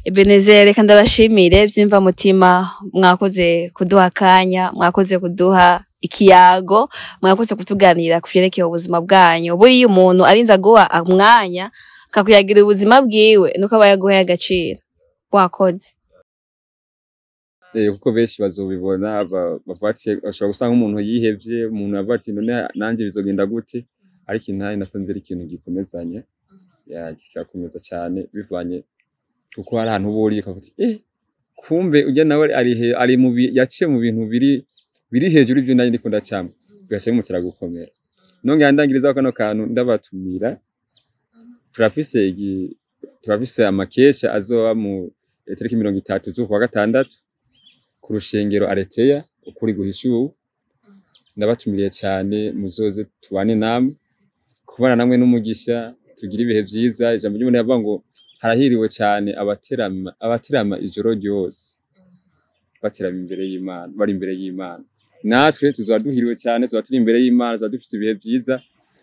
Ebenezer, reka ndabashimire byimva mutima, mwakoze kuduha akanya, mwakoze kuduha ikiyago, mwakoze kutuganira ku vyerekeye ubuzima bwanyu. Buriya umuntu arinze aguha umwanya akakuyagira ubuzima bwiwe, nuko aba yaguhaye agaciro. Wakoze. Kuko benshi bazobibona, bavuga ati, bashobora gusanga umuntu yihevye, umuntu avuga ati none nanje bizogenda gute, ariko intahe nasanze ari ikintu gikomezanya, ya, kirakomeza cyane, bivanye kuko hari ahantu uba uri ukavuga uti kumbe urya nawe ari mu yaciye mu bintu biri hejuru y'ivyo nari ndiko ndacamwo, bigaca bimutera gukomera. Nongera ndangiriza kano kantu ndabatumira, turafise amakesha azoba mu tariki 30 z'ukwa gatandatu ku rushengero Areteya, ukuri guhishuwe. Ndabatumiriye cyane, muzoze tubane namwe, kubana namwe n'umugisha, tugire ibihe vyiza. Ijambo ry'Imana rivuga ngo harahiriwe cyane abaterama ijoro ryose baterama imbere y'Imana, bari imbere y'Imana. Natwe tuzoba duhiriwe cyane, tuzoba turi imbere y'Imana, tuzoba dufise ibihe vyiza.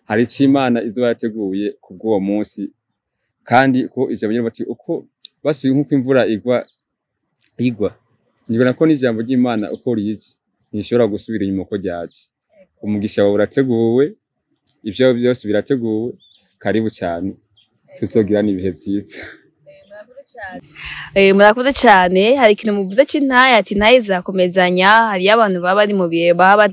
Hari ico Imana izoba yateguye kubw'uwo munsi, kandi ko ijambo ry'Imana bati uko basi nk'uko imvura igwa, nibona ko n'ijambo ry'Imana uko rije ntishobora gusubira inyuma uko ryaje. Umugisha wawe urateguwe, ivyo byose birateguwe, karibu cyane, tuzogirana ibihe vyiza. Murakoze cyane. Hari ikintu muvuze c'intaya, ati intaye zirakomezanya. Hariyo abantu baba bari mu bihe baba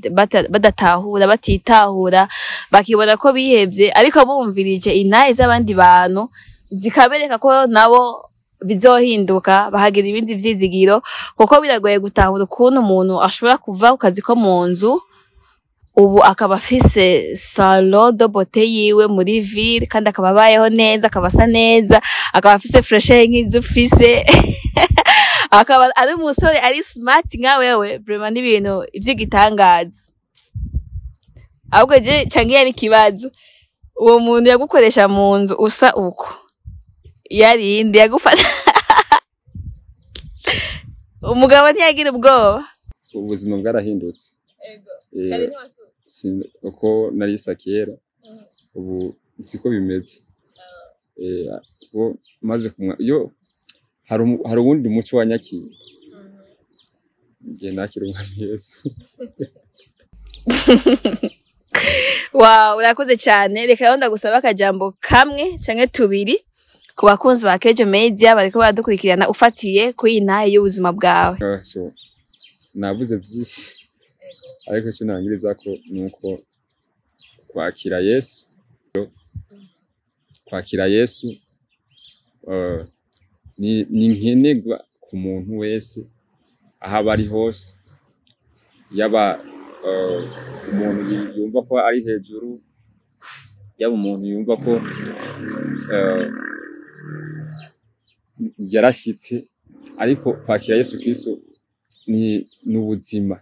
badatahura, batitahura, bakibona ko bihevye, ariko bumvirije intaye z'abandi bantu zikabereka ko nabo bizohinduka, bahagira ibindi vyizigiro, kuko biragoye gutahura ukuntu umuntu ashobora kuva ku kazi ko mu nzu ubu akaba afise salon de beauté yiwe muri ville, kandi akaba abayeho neza, akaba asa neza, akaba afise fraîcheur nk'izo ufise, akaba ari umusore ari smart nka wewe. Vraiment n'ibintu vy'igitangaza. Ahubwo je cangiye n'ikibazo, uwo muntu yagukoresha mu nzu usa uko yarinde yagufata umugabo ntiyagira ubwoba? Ubuzima bwarahindutse. Uko narisa kera ubu siko bimeze. Ubu maze kumwa iyo hari uwundi muco wanyakiye, ngiye nakira umwami Yesu. Wow, urakoze cyane. Reka rero ndagusaba akajambo kamwe canke tubiri ku bakunzi ba Kejo Media bariko baradukurikirana, ufatiye kuri iyi ntahe y'ubuzima bwawe. So, navuze byinshi, ariko icyo nangiriza ko nuko kwakira Yesu, kwakira Yesu ni nkenerwa ku muntu wese aho aba ari hose, yaba umuntu yumva ko ari hejuru, yaba umuntu yumva ko yarashitse, ariko kwakira Yesu Kristo ni ubuzima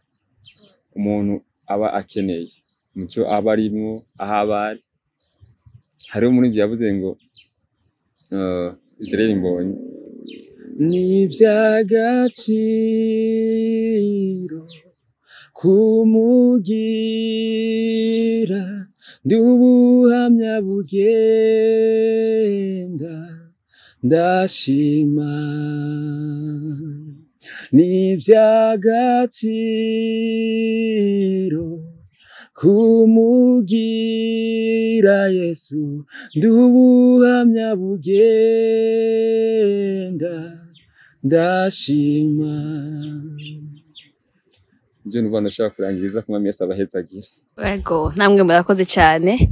umuntu aba akeneye mucyo aba arimwo, aho aba ari. Hariho muri ivyo yavuze ngo Israel Mbonyi Ni iby'agaciro kumugira, ndi ubuhamya bugenda ndashima. Ni iby'agaciro kumugira Yesu, ndi ubuhamya bugenda ndashima. Ibyo ni ubona ushobora kurangiriza ku Mwami Yesu abahezagire. Ego, namwe murakoze cyane.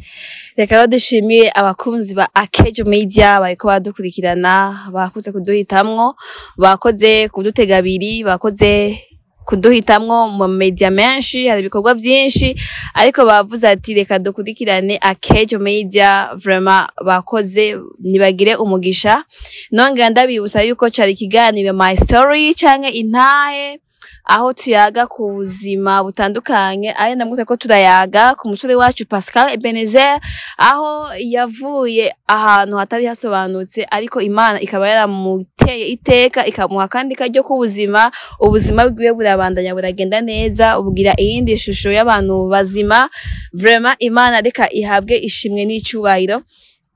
Reka rero dushimire abakunzi ba Akejo Media bariko baradukurikirana, bakoze kuduhitamwo, bakoze kudutega abiri, bakoze kuduhitamwo mu media menshi, hari ibikorwa byinshi, ariko bavuze ati reka dukurikirane Akejo Media, vraiment bakoze, nibagire umugisha. Nongera ndabibutsa yuko cari ikiganiro My Story canke intahe, aho tuyaga ku buzima butandukanye, ari namwe ko turayaga ku musore wacu Pascal Ebenezer, aho yavuye ahantu hatari hasobanutse, ariko Imana ikaba yaramuteye iteka ikamuha kandi karyo k'ubuzima. Ubuzima bwiwe burabandanya buragenda neza, bugira iyindi shusho y'abantu bazima. Vraiment Imana reka ihabwe ishimwe n'icubahiro.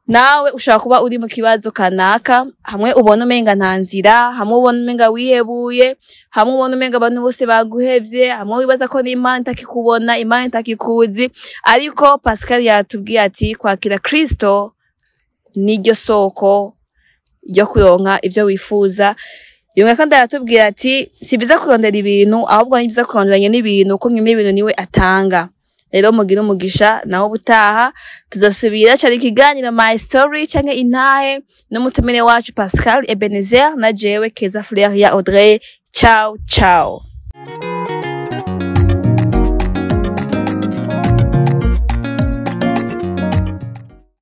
Nawe ushobora kuba uri mu kibazo kanaka, hamwe ubona umenga nta nzira, hamwe ubona umenga wihebuye, hamwe ubona umenga abantu bose baguhevye, hamwe wibaza ko n'Imana itakikubona, Imana itakikuzi, ariko Pascal yatubwiye ati kwakira Kristo niryo soko ryo kuronka ivyo wifuza. Yongera kandi aratubwira ati si vyiza kurondera ibintu, ahubwo ni vyiza kuronderanya n'ibintu, kuko nyene ibintu niwe atanga. Rero mugire umugisha, naho ubutaha tuzosubira. Cari ikiganiro My Story canke intahe n'umutumire wacu Pascal Ebenezer na jewe Keza Fleur ya Audrey. Ciao ciao.